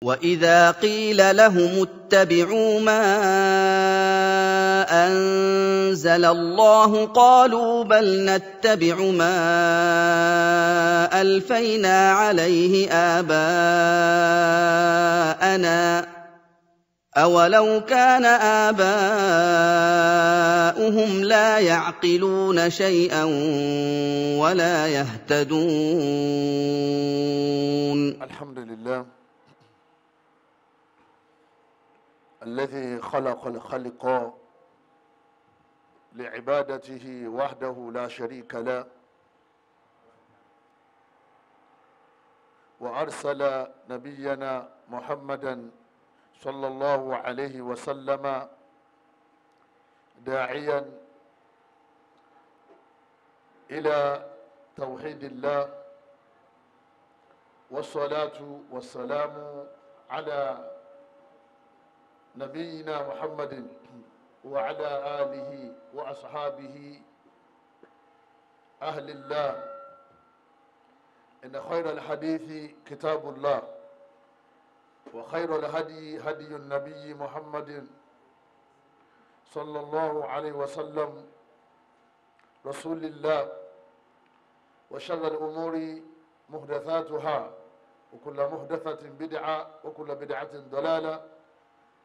وَإِذَا قِيلَ لَهُمُ اتَّبِعُوا مَا أَنزَلَ اللَّهُ قَالُوا بَلْ نَتَّبِعُ مَا أَلْفَيْنَا عَلَيْهِ آبَاءَنَا أَوَلَوْ كَانَ آبَاؤُهُمْ لَا يَعْقِلُونَ شَيْئًا وَلَا يَهْتَدُونَ. الحمد لله الذي خلق الخلق لعبادته وحده لا شريك له، وأرسل نبينا محمدا صلى الله عليه وسلم داعيا إلى توحيد الله، والصلاة والسلام على نبينا محمد وعلى آله وأصحابه أهل الله. إن خير الحديث كتاب الله، وخير الهدي هدي النبي محمد صلى الله عليه وسلم رسول الله، وشر الأمور محدثاتها، وكل محدثة بدعة، وكل بدعة ضلالة،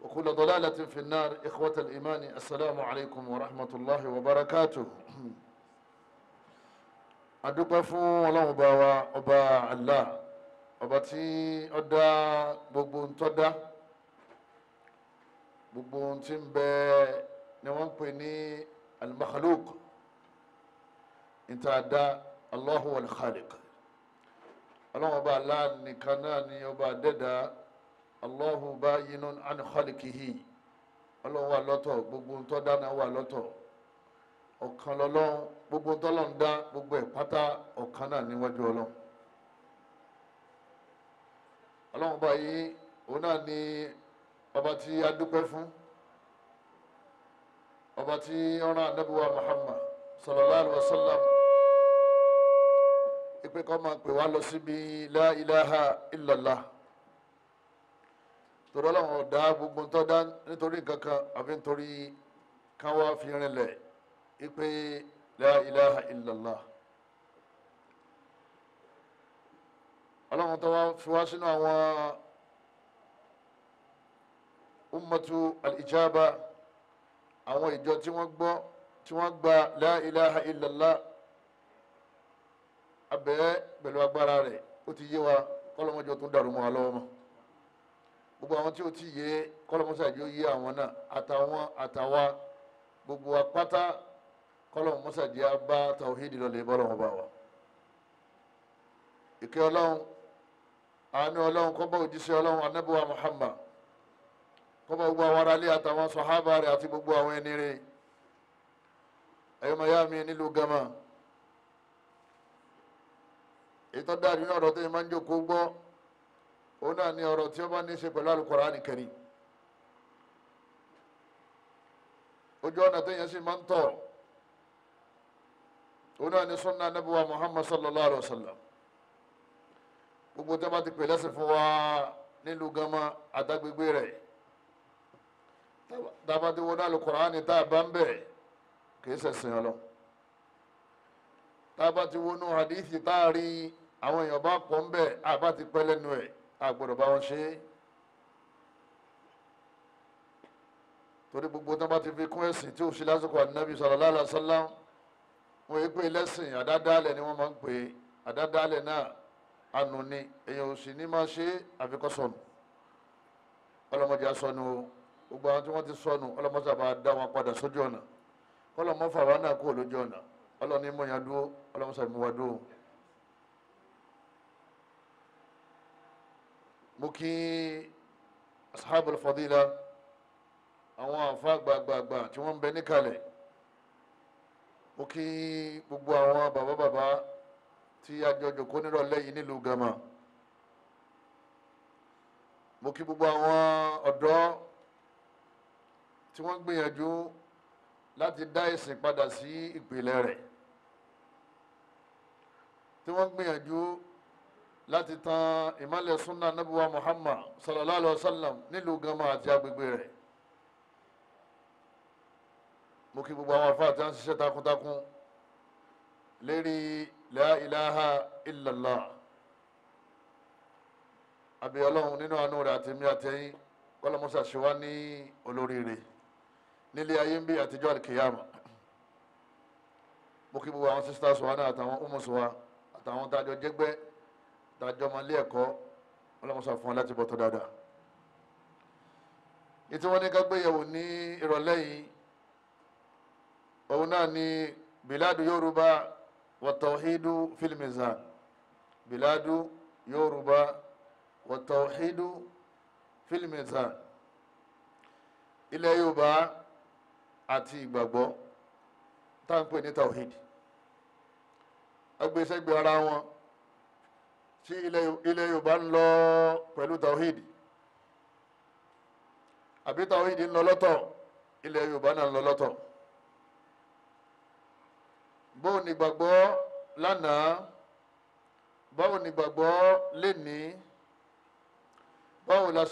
وكل ضلالة في النار. إخوة الإيمان، السلام عليكم ورحمة الله وبركاته. Adúpẹ́ fún Ọlọ́run ọba wa, ọba Allah, ọba tí ó dá gbogbo ohun tó dá, gbogbo ohun tí ń bẹ ni wọ́n ń pè ní al-makhluq, níta dá Allahu al-Khaliq. Ọlọ́run ọba Allah nìkan náà ni ọba dẹ́dá. Allahu bayyinun an khaliqihi. Ọlọ́run wà lọ́tọ̀, gbogbo ohun tó dá náà wà lọ́tọ̀, ọ̀kan lọ́lọ́run, gbogbo ohun tọ́lọ́run dá gbogbo ẹ̀ pátá ọ̀kan náà níwájú Ọlọ́run. Ọlọ́run báyìí òun náà ni ọba tí a dúpẹ́ fún, ọba tí ó rán Ànábì wa Muhammad sallallahu alaihi wasallam ìpè kó máa pè wá lọ síbi la ilaha illallah. Torí Ọlọ́run ọ̀dá gbogbo tó dá nítorí nǹkan kan àbí nítorí káwá fi rinlẹ̀ ìpè la ilaha illallah. Ọlọ́run tó wá fi wá sínú àwọn ummatu al-ijaba, àwọn ìjọ tí wọ́n gbọ́ tí wọ́n gba la ilaha illallah. Abẹ́ pẹ̀lú agbára rẹ̀ ó ti yé wa, kọ́lọ́mọjọ tó ń dàrú mọ́ wa lọ́wọ́ mọ́. Gbogbo àwọn tí ó ti yé kọ́lọ́mọsàjì ó yé àwọn náà, àtàwọn àtàwa gbogbo apáta kọ́lọ́mọsàjì á bá tawhidi lọ́lẹ̀ bọ́lọ́mọ bá wa. Ìkẹ́ Ọlọ́run, àánú Ọlọ́run kó bá òjíṣẹ́ Ọlọ́run Ànábì wa Muhammad, kó bá gbogbo àwọn aráalé àtàwọn sọ̀hábà rẹ̀ àti gbogbo àwọn ẹni rẹ̀. Ẹ̀yọ́mọ̀yá mi nílùú Gama, èyí tó dáa nínú ọ̀rọ̀ tó yẹ máa ń jókòó gbọ́, òun náà ní ọ̀rọ̀ tí ó bá ní í ṣe pẹ̀lú Al-Qur'ani Karim. Ojú ọ̀nà tó yẹn sì máa ń tọ̀, òun náà ní sunna Ànábì wa Muhammad sallallahu alayhi wa sallam. Gbogbo tí a bá ti pè lẹ́sìn fún wa nílùú Gama àtàgbègbè rẹ̀, tá a bá ti wọnú Al-Qur'ani tá a bá ń bẹ̀, kì í ṣẹ̀sìn Ọlọ́run. Tá a bá ti wọnú hadithi tá a rí àwọn èèyàn bá pọ̀ ń bẹ̀, a bá ti pẹ́ lẹ́nu ẹ̀, a gbọ́dọ̀ bá wọn ṣe é. Torí gbogbo tí a bá ti fi kún ẹ̀sìn tí ò sí lásìkò Ànábì sallallahu alaihi wasallam, wọ́n yé pé lẹ́sìn àdádálẹ̀ ni wọ́n máa ń pè é. Àdádálẹ̀ náà anu ni, èèyàn ò sì ní máa ṣe àfikọ́ sọnù. Ọlọ́mọdé asọnù o, gbogbo àwọn tí wọ́n ti sọnù ọlọ́mọdé àbá dá wọn padà sójú ọ̀nà, kọ́lọ́mọ fàwọn náà kúrò lójú ọ̀nà. Ọlọ́ni mú yàn dúró, ọlọ́mọsà mú wa dúró. Mo kí ashabul fadila, àwọn àfa gbàgbàgbà tí wọ́n ń bẹ níkàlẹ̀. Mo kí gbogbo àwọn bàbá bàbá tí a jọ jókòó nírọ̀lẹ́ yìí nílùú Gama. Mo kí gbogbo àwọn ọ̀dọ́ tí wọ́n gbìyànjú láti dá ẹ̀sìn padà sí ìpìlẹ̀ rẹ̀, tí wọ́n gbìyànjú Láti tan ìmọ̀lẹ̀ sunna nabuwa Muhammad sallallahu alayhi wa sallam nílùú Gama àti agbègbè rẹ̀. Mo kí gbogbo àwọn afáà tí wọ́n ń ṣiṣẹ́ takuntakun lérí la ilaha illallah. Àbí Ọlọ́run nínú àánú rẹ̀ àti mi àtẹ̀yìn kọ́lọ́mọ́sà ṣe wá ní olóríire nílé ayé ń bí àtijọ́ àlùkìyàmà. Mo kí gbogbo àwọn sisters wa náà àtàwọn umus wa àtàwọn tájọ jẹ́gbẹ́ tájọ ọmọ ilé ẹ̀kọ́, ọlọ́mọsà fún wa láti bọ̀ tó dáadáa. Ìtí wọ́n ní ká gbéyẹ̀wò ní ìrọ̀lẹ́ yìí, òun náà ni biladu Yorùbá wa tawhidu fil mizan. Biladu Yorùbá wa tawhidu fil mizan. Ilẹ̀ Yorùbá àti ìgbàgbọ́ tá à ń pè ní tawhid, agbésẹ́gbẹ̀ ara wọn tí ilẹ̀ Yorùbá ń lọ pẹ̀lú tawhid, àbí tawhid ń lọ lọ́tọ̀, ilẹ̀ Yorùbá náà ń lọ lọ́tọ̀. Báwo ni ìgbàgbọ́ lánàá, báwo ni ìgbàgbọ́ lénìí, báwo la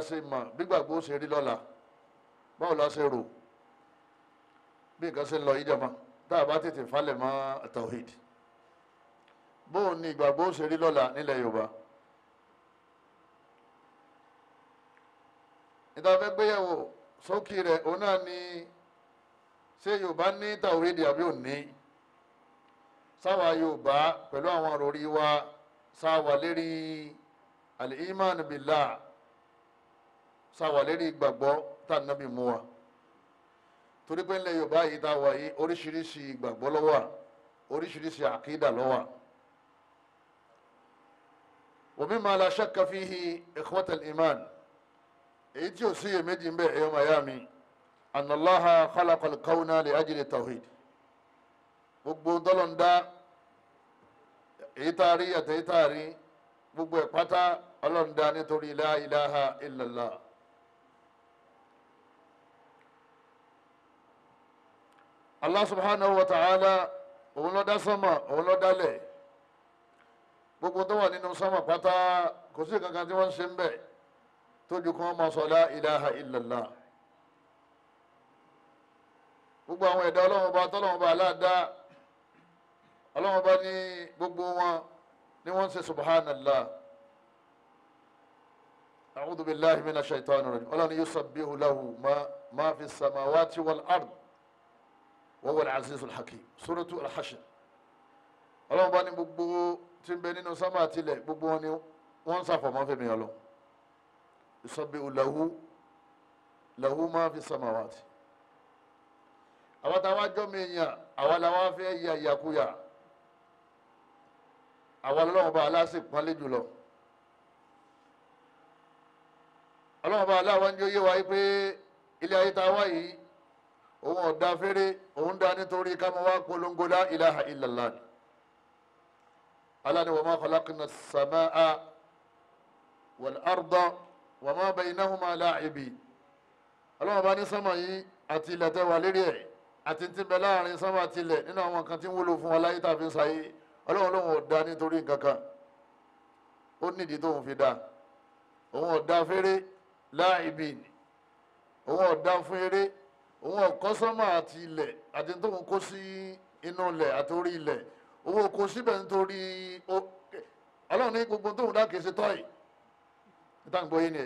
ṣe mọ̀ bí gbàgbọ́ ṣe rí lọ́la, báwo la ṣe rò bí nǹkan ṣe ń lọ yìí jọmọ tá a bá tètè falẹ̀ mọ́ tawhid. Bóun ni ìgbàgbọ́ ṣe rí lọ́la nílẹ̀ Yorùbá. Níta fẹ́ gbéyàwó sókè rẹ̀, òun náà ni ṣé Yorùbá ní tawhid àbí òní? Sáwa Yorùbá pẹ̀lú àwọn àròrí wa sáwa lérí al-iman billah, sáwa lérí ìgbàgbọ́ tá a nábì mú wa. Torí pé ńlẹ̀ Yorùbá yìí tá a wà yìí, oríṣiríṣi ìgbàgbọ́ ló wà, oríṣiríṣi àkídà ló wà. Wa mimma la shakka fihi ikhwatal iman, èyí tí ò sí iyèméjì ń bẹ ẹ̀yọ́ mayami, anna Allaha khalaqal kawna li ajli tawhid. Gbogbo dọ́lọ̀ ń dá, èyí tá a rí àti èyí tá a rí, gbogbo ẹ̀ pátá Ọlọ́run dá nítorí la ilaha illallah. Allah subhanahu wa ta'ala òun ló dá sánmà, òun ló dálẹ̀. Gbogbo tó wà nínú sánmà pátá kò sí kankan tí wọ́n ń ṣe ń bẹ̀ tó ju kí wọ́n máa sọ la ilaha illallah. Gbogbo àwọn ẹ̀dá Ọlọ́run ọba tọ́lọ́run ọba aláàdá, Ọlọ́run ọba ní gbogbo wọn ni wọ́n ń ṣe subhanallah. A'udhu billahi minash shaitani rajim. Ọlọ́run ní yusabbihu lahu ma fi samawati wal ard wa huwa al-azizul hakim. Suratu al-Hashr. Ọlọ́run bá ní gbogbo tí ń bẹ nínú sámà àtilẹ̀, gbogbo wọn ni wọ́n ń sàfọ̀mọ́ fẹ́mi ọlọ́. Yusabbihu lahu ma fi samawati. Àwọn táwa jọ́ mi yàn, àwa làwa fẹ́ ya ìyàkuyà, àwa lọ́wọ́ bá aláṣẹ pọ́nlé jùlọ. Ọlọ́wọ́ bá aláwa ń jó yé wa pé ilé ayé tá a wá yìí, òun ọ̀dà fèrè, òun dá nítorí ká máa wá polongo la ilaha illallah. Allah ni wa ma khalaqna as-samaa wal arda wa ma baynahuma la'ibin. Ọlọ́wọ́ bá ní sánmà yìí àti ilẹ̀ tẹ́ wà lérí ẹ̀ àti tí ń bẹ láàrin sánmà àti ilẹ̀ nínú àwọn nǹkan tí ń wúlò fún wa láyé tá a fi ń sáyé, Ọlọ́run lòun ò dá nítorí nǹkan kan, ó nídìí tóun fi dá. Òun ò dá fèrè la'ibin, òun ò dá fún eré, òun ọ̀kọ́ sánmà àti ilẹ̀ àti tóun kó sí inú ilẹ̀ àti orí ilẹ̀, òun kó síbẹ̀ nítorí Ọlọ́run ní gbogbo tóun dá kìí ṣe tọ́ì. Níta ń gbọ́ yín ni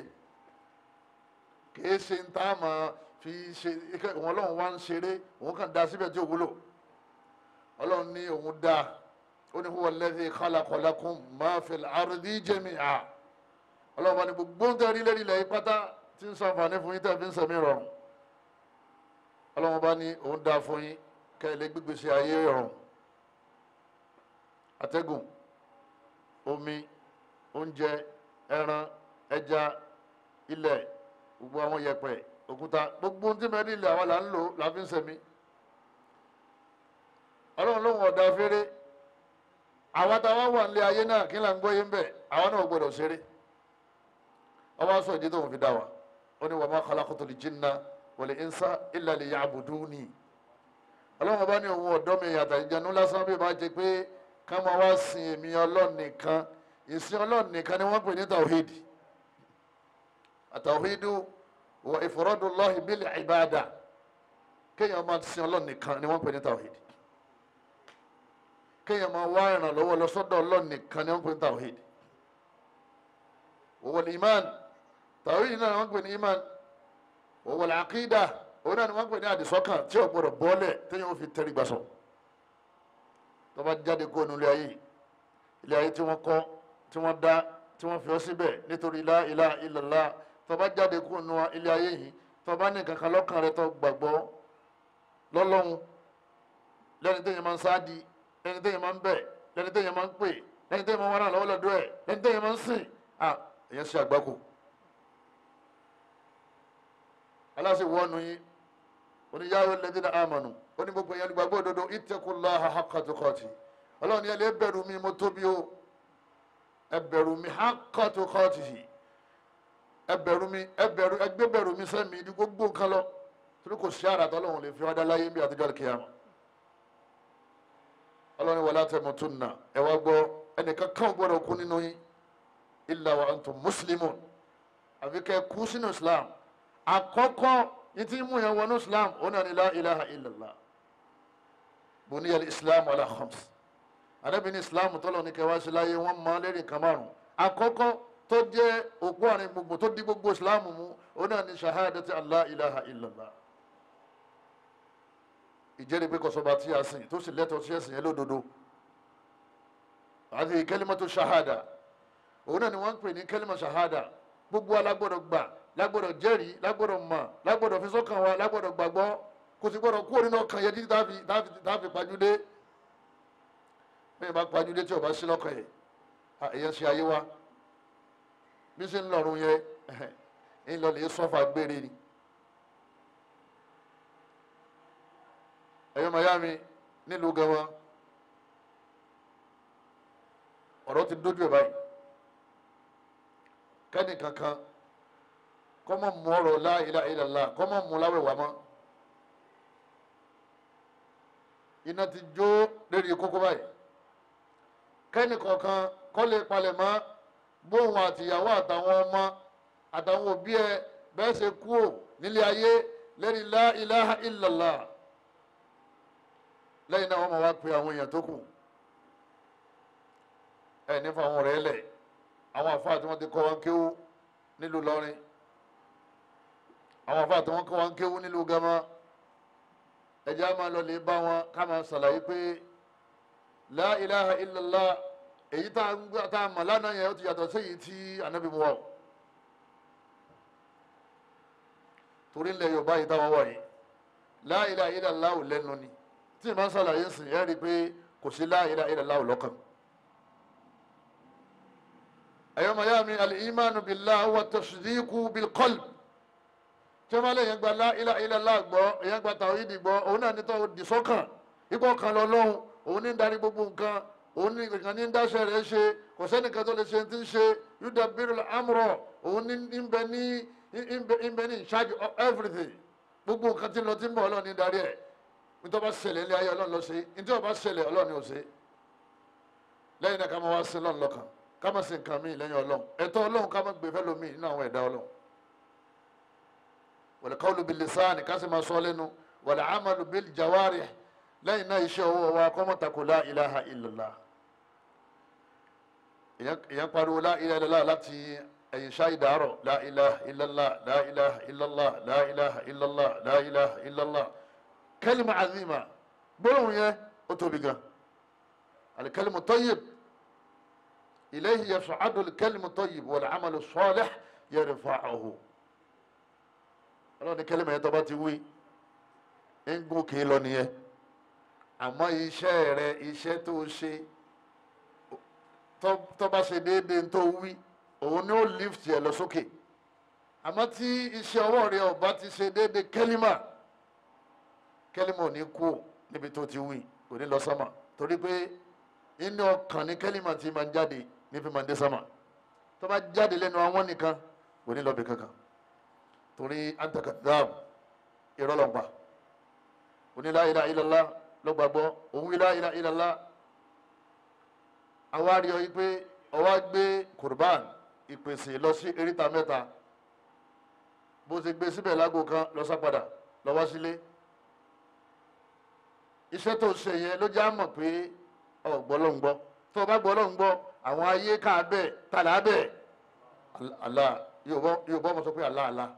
kìí ṣe ń tá a máa fi ṣe òun. Ọlọ́run wá ń ṣeré, òun kàn dá síbẹ̀ tí ò wúlò. Ọlọ́run ní òun dá, ó ní huwa alladhi khalaqa lakum ma fil ardi jami'a. Ọlọ́run bá ní gbogbo ń tẹ́rí lérí ilẹ̀ yìí pátá tí ń ṣàǹfààní fún yín tẹ́ fi ń sẹ̀mí rọrùn. Ọlọ́run bá ní òun dá fún yín kẹ́ ẹ lè gbígbèsè ayé rọrùn. Atẹ́gùn, omi, oúnjẹ, ẹran, ẹja, ilẹ̀, gbogbo àwọn yẹ̀pẹ̀, òkúta, gbogbo ohun tí mẹ́rin ilẹ̀ àwa là ń lò la fi ń sẹ̀mí. Ọlọ́run lóhùn ọ̀dà fèrè. Àwa táwa wà nílé ayé náà kí là ń gbọ́ yín bẹ̀, àwa náà gbọ́dọ̀ ṣeré. Ọba sọ ìdí tóun fi dá wa, ó ní wa ma khalaqtul jinna wal insa illa liya'buduni. Ọlọ́run ọba ní òun ọ̀dọ́ mi yàtọ̀ ìjẹun lásán bí ìbá jẹ pé Ká máa wá sin èmi Ọlọ́run nìkan. Ìsìn Ọlọ́run nìkan ni wọ́n pè ní tawhid. Àtàwídù wa ifradullahi bil ibada. Kéèyàn máa sin Ọlọ́run nìkan ni wọ́n pè ní tawhid. Kéèyàn máa wá ìrànlọ́wọ́ lọ sọ́dọ̀ Ọlọ́run nìkan ni wọ́n pè ní tawhid. Wal iman, tawhid náà ni wọ́n pè ní iman. Wal aqida, òun náà ni wọ́n pè ní àdìsọ́kàn tí ò gbọ́dọ̀ bọ́lẹ̀ téèyàn ó fi tẹ́rí gbàsọ̀. Tó bá jáde kó nu ilé ayé, ilé ayé tí wọ́n kọ́, tí wọ́n dá, tí wọ́n fi ọ́ síbẹ̀ nítorí la ilaha illallah. Tó bá jáde kó nu ilé ayé yìí, tó bá ní kankan lọ́kàn rẹ tó gbàgbọ́ lọ́lọ́run, lẹ́ni téèyàn máa ń sáàdì, lẹ́ni téèyàn máa ń bẹ̀, lẹ́ni téèyàn máa ń pè, lẹ́ni téèyàn máa ń wá lọ́wọ́ lọ́dọ̀ ẹ̀, lẹ́ni téèyàn máa ń sìn, à èyàn ṣe àgbákò. Aláṣẹ wọnú yín oníyàwó lẹ́dínà àmọ̀nù ó ní gbogbo èèyàn gbàgbọ́ òdodo, ittaqullaha haqqa tuqati. Ọlọ́run ní ẹ lè bẹ̀rù mi, mo tóbi o, ẹ bẹ̀rù mi haqqa tuqatihi, ẹ bẹ̀rù mi, ẹ bẹ̀rù, ẹ gbé bẹ̀rù mi sẹ́mi ní gbogbo nǹkan lọ, torí kò sí àrà tọ́lọ́run lè fi wá dá láyé bí àtijọ́ kíyámà. Ọlọ́run wala tamutunna, ẹ wá gbọ́, ẹnìkan kan gbọ́dọ̀ kú nínú yín illa wa antum muslimun, àfi kẹ́ kú sínú Islam. Àkọ́kọ́ ní tí mú yẹn wọnú Islam, òun náà ni la ilaha illallah. Buniya al-islam ala khams. Ànábì ní Islam tọ́lọ̀ ní kẹwàá sí láyé, wọ́n máa lérí nǹkan márùn-ún. Àkọ́kọ́ tó jẹ́ òpó àárín gbogbo tó di gbogbo Islam mú, òun náà ni shahadati an la ilaha illallah. Ìjẹ́rìí pé kò sọ́ba tí a sìn tó sì lẹ́tọ̀ọ́ sí ẹ̀sìn yẹn lódodo. Àti kalimatu shahada, òun náà ni wọ́n ń pè ní kalima shahada. Gbogbo alágbọ́dọ̀ gbà, lágbọ́dọ̀ jẹ́rìí, lágbọ́dọ̀ mọ̀, lágbọ́dọ̀ fi sọ́kàn wa, lágbọ́dọ̀ gbàgbọ́. Kò sì gbọ́dọ̀ kúrò nínú ọkàn yẹn títí táfi pajúdé. Bẹ́ẹ̀ bá pajúdé tí o bá sí lọ́kàn yẹn, èyàn ṣe ayé wa. Bí ṣe ń lọ́rùn yẹn, ń lọ lè sọ́fà gbére ni. Ẹ̀yọ́ mayami nílùú gan-an, ọ̀rọ̀ ti dójú ẹ̀ báyìí. Kẹ́ni kankan kọ́mọ̀ mú ọ̀rọ̀ la ilaha illallah, kọ́mọ̀ mú láwẹ̀wà mọ́. Iná ti jó lérí kókó báyìí. Kẹ́ni kọ̀ọ̀kan kọ́ lè palẹ̀ mọ́ bóun àtìyàwó àtàwọn ọmọ àtàwọn òbí ẹ bẹ́ẹ̀ ṣe kú ò nílé ayé lérí la ilaha illallah. Lẹ́yìn náà wọ́n máa wá pe àwọn èèyàn tó kù. Ẹ̀ nífa àwọn ọ̀rẹ́ lẹ̀, àwọn àfáà tí wọ́n ti kọ́ wọn kéwú nílùú Ìlọrin, àwọn àfáà tí wọ́n kọ́ wọn kéwú nílùú Gama, ẹjẹ́ á máa lọ lè bá wọn ká máa ṣàlàyé pé la ilaha illallah èyí tá a mọ̀ lánàá yẹn ó ti yàtọ̀ sí èyí tí Ànábì mú wa o. Torí ilẹ̀ Yorùbá yìí táwọn wà yìí, la ilaha illallah ò lẹ́nu ni. Tí ìmọ̀ ṣàlàyé ń sìn ẹ́ rí i pé kò sí la ilaha illallah ò lọ́kàn. Ẹ̀yọ́ mayami, al-imanu billah wa tasdiqu bil-qalb. Tí wọ́n bá lè yẹn gba la ilaha illallah gbọ́, èyàn gba tàwídì gbọ́, òun náà nítọ́ di sọ́kàn, ikọ̀ kan lọ lọ́hùn, òun ní ń darí gbogbo nǹkan, òun ní nǹkan ní ń dáṣẹ́ rẹ̀ ṣe, kò sẹ́nìkan tó lè ṣe ti ń ṣe, yudabbirul amra, òun ní ń bẹ ní in charge of everything. Gbogbo nǹkan tí ń lọ tí ń bọ̀, Ọlọ́run ní darí ẹ̀. Nítorí bá ṣẹlẹ̀ ilé ayé, Ọlọ́run ló ṣe, nítorí bá ṣẹlẹ̀, Ọlọ́run ò ṣe. Lẹ́yìn náà ká máa wá sí Ọlọ́run lọ́kàn, ká má ṣe nǹkan míì lẹ́yìn Ọlọ́run. Ẹ̀tọ́ Ọlọ́run ká má gbé fẹ́ lómi nínú àwọn ẹ̀dá Ọlọ́run. Wal qawlu bil lisani, ká sì máa sọ lẹ́nu. Wal amalu bil jawarih, lẹ́yìn náà iṣẹ́ ọwọ́ wa kó má tako la ilaha illallah. Èèyàn pariwo la ilaha illallah láti ẹ̀yìn ṣáà ìdárọ̀, la ilaha illallah, la ilaha illallah, la ilaha illallah, la ilaha illallah. Kalima azima, gbólóhùn yẹn ó tóbi gan. Al-kalimu tayyib, ilayhi yas'adu al-kalimu tayyib wal amalu salih yarfa'uhu. Ọlọ́run ní kẹ́lẹ́mọ̀ yẹn tó bá ti wí ń gòkè lọ nìyẹn. Àmọ́ iṣẹ́ rẹ, iṣẹ́ tó ṣe tó bá ṣe déédéé tó wí, òun ni ó lift yẹ lọ sókè. Àmọ́ tí iṣẹ́ ọwọ́ rẹ ò bá ti ṣe déédéé kẹ́límà, kẹ́límà ò ní kú níbi tó ti wí, kò ní lọ sánmà. Torí pé inú ọkàn ní kẹ́límà ti máa ń jáde ní fi máa ń dé sánmà. Tó bá jáde lẹ́nu àwọn nìkan, kò ní lọ bí kankan. Torí anta kadhab, irọ́ ló ń pa. Oní la ilaha illallah ló gbàgbọ́, òun wí la ilaha illallah. Àwa rí ọ yí pé ọwá gbé kurban ìpèsè lọ sí eríta mẹ́ta, bó ti gbé síbẹ̀ lágbo kan lọ sá padà lọ wá sílé. Iṣẹ́ tó ṣe yẹn ló já mọ̀ pé ọ̀gbọ́ ló ń gbọ́. Tó o bá gbọ́ ló ń gbọ́, àwọn ayé ká bẹ́ẹ̀ tàlà bẹ́ẹ̀ Allah. Yorùbá ọmọ sọ pé Allah Allah,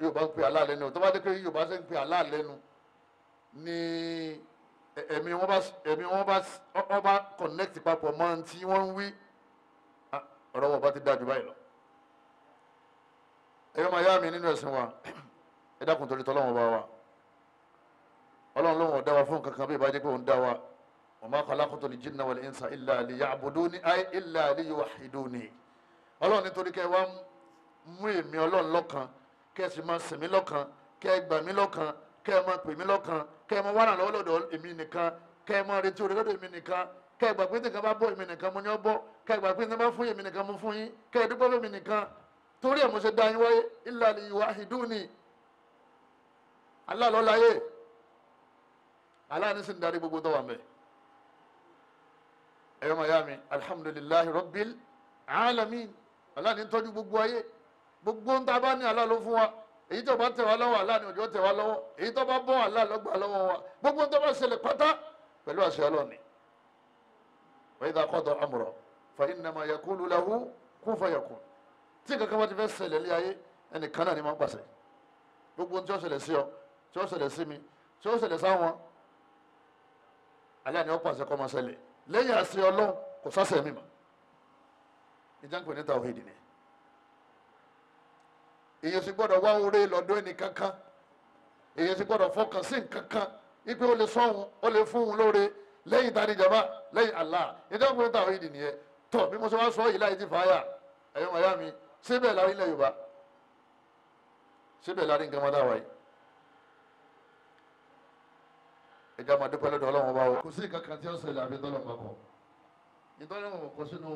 Yorùbá ń pè Allah lẹ́nu. Tó bá dé pé Yorùbá ṣe ń pè Allah lẹ́nu ní ẹ̀mí wọn bá connect papọ̀ mọ́ tí wọ́n ń wí, ọ̀rọ̀ wọn bá ti dájú báyìí lọ. Ẹ̀yọ́ máa yá mi nínú ẹ̀sìn wa, ẹ dákun torí tọ́lọ́wọ́n bá wa. Ọlọ́run lóun ò dá wa fún kankan bí ìbájẹ́ pé òun dá wa. Wa ma khalaqtul jinna wal insa illa liya'buduni ay illa liyuwahhiduni. Ọlọ́run nítorí kẹ́ ẹ wá mú èmi Ọlọ́run lọ́kan, kẹ́ ẹ sì máa sìn mí lọ́kan, kẹ́ ẹ gbà mí lọ́kan, kẹ́ ẹ máa pè mí lọ́kan, kẹ́ ẹ máa wá ràn lọ́wọ́ lọ́dọ̀ èmi nìkan, kẹ́ ẹ máa retí oore lọ́dọ̀ èmi nìkan, kẹ́ ẹ gbà pé nìkan bá bọ́ èmi nìkan mo ní ọ bọ́, kẹ́ ẹ gbà pé nìkan bá fún èmi nìkan mo fún yín, kẹ́ ẹ dúpẹ́ fún èmi nìkan. Torí ẹ̀ mo ṣe dá yín wáyé, illa liyuwahhiduni. Allah ló láyé, Allah ní sì ń darí gbogbo tó wà mẹ́. Ẹ̀yọ́ màyá mi, alhamdulillahi rabbil alamin. Allah ní tọ́jú gbogbo ayé, gbogbo ń ta bá ní Allah ló fún wa. Èyí tó bá tẹ̀ wá lọ́wọ́ Allah ní òjò tẹ̀ wá lọ́wọ́, èyí tó bá bọ́ Allah ló gbà lọ́wọ́ wa. Gbogbo ń tó bá ṣẹlẹ̀ pátá pẹ̀lú àṣẹ Ọlọ́run ni. Wa idha qada amran fa innama yaqulu lahu kun fayakun. Tí kankan bá ti fẹ́ ṣẹlẹ̀ lé ayé, ẹnìkan náà ni máa ń pàṣẹ. Gbogbo tí ó ṣẹlẹ̀ sí ọ, tí ó ṣẹlẹ̀ sí mi, tí ó ṣẹlẹ̀ sáwọn, Allah ni ó pàṣẹ kó máa ṣẹlẹ̀. Lẹ́yìn àṣẹ Ọlọ́run kò sáṣẹ mi mọ́. Ìjà ń pè ní tawhid ni. Èyàn sì gbọ́dọ̀ wá oore lọ́dọ̀ ẹnì kankan, èyàn sì gbọ́dọ̀ fọkàn sí nǹkankan ipe ó lè sọ́hun, ó lè fún un lóore lẹ́yìn tani jama, lẹ́yìn Allah. Ìjà ń pè ní tawhid nìyẹn. Tọ́ bí mo ṣe wá sọ yìí láì ti fàáyà, ẹ̀yọ́ màyá mi, síbẹ̀ lárí ilẹ̀ Yorùbá, síbẹ̀ lárí nǹkan mọ́tà wáyé. Ẹja máa dúpẹ́ lọ́dọ̀ Ọlọ́run ọba o. Kò sí nǹkan kan tí ó ṣẹlẹ̀ àfi tọ́lọ́run bá kọ. Ìtọ́lọ́run kọ sínú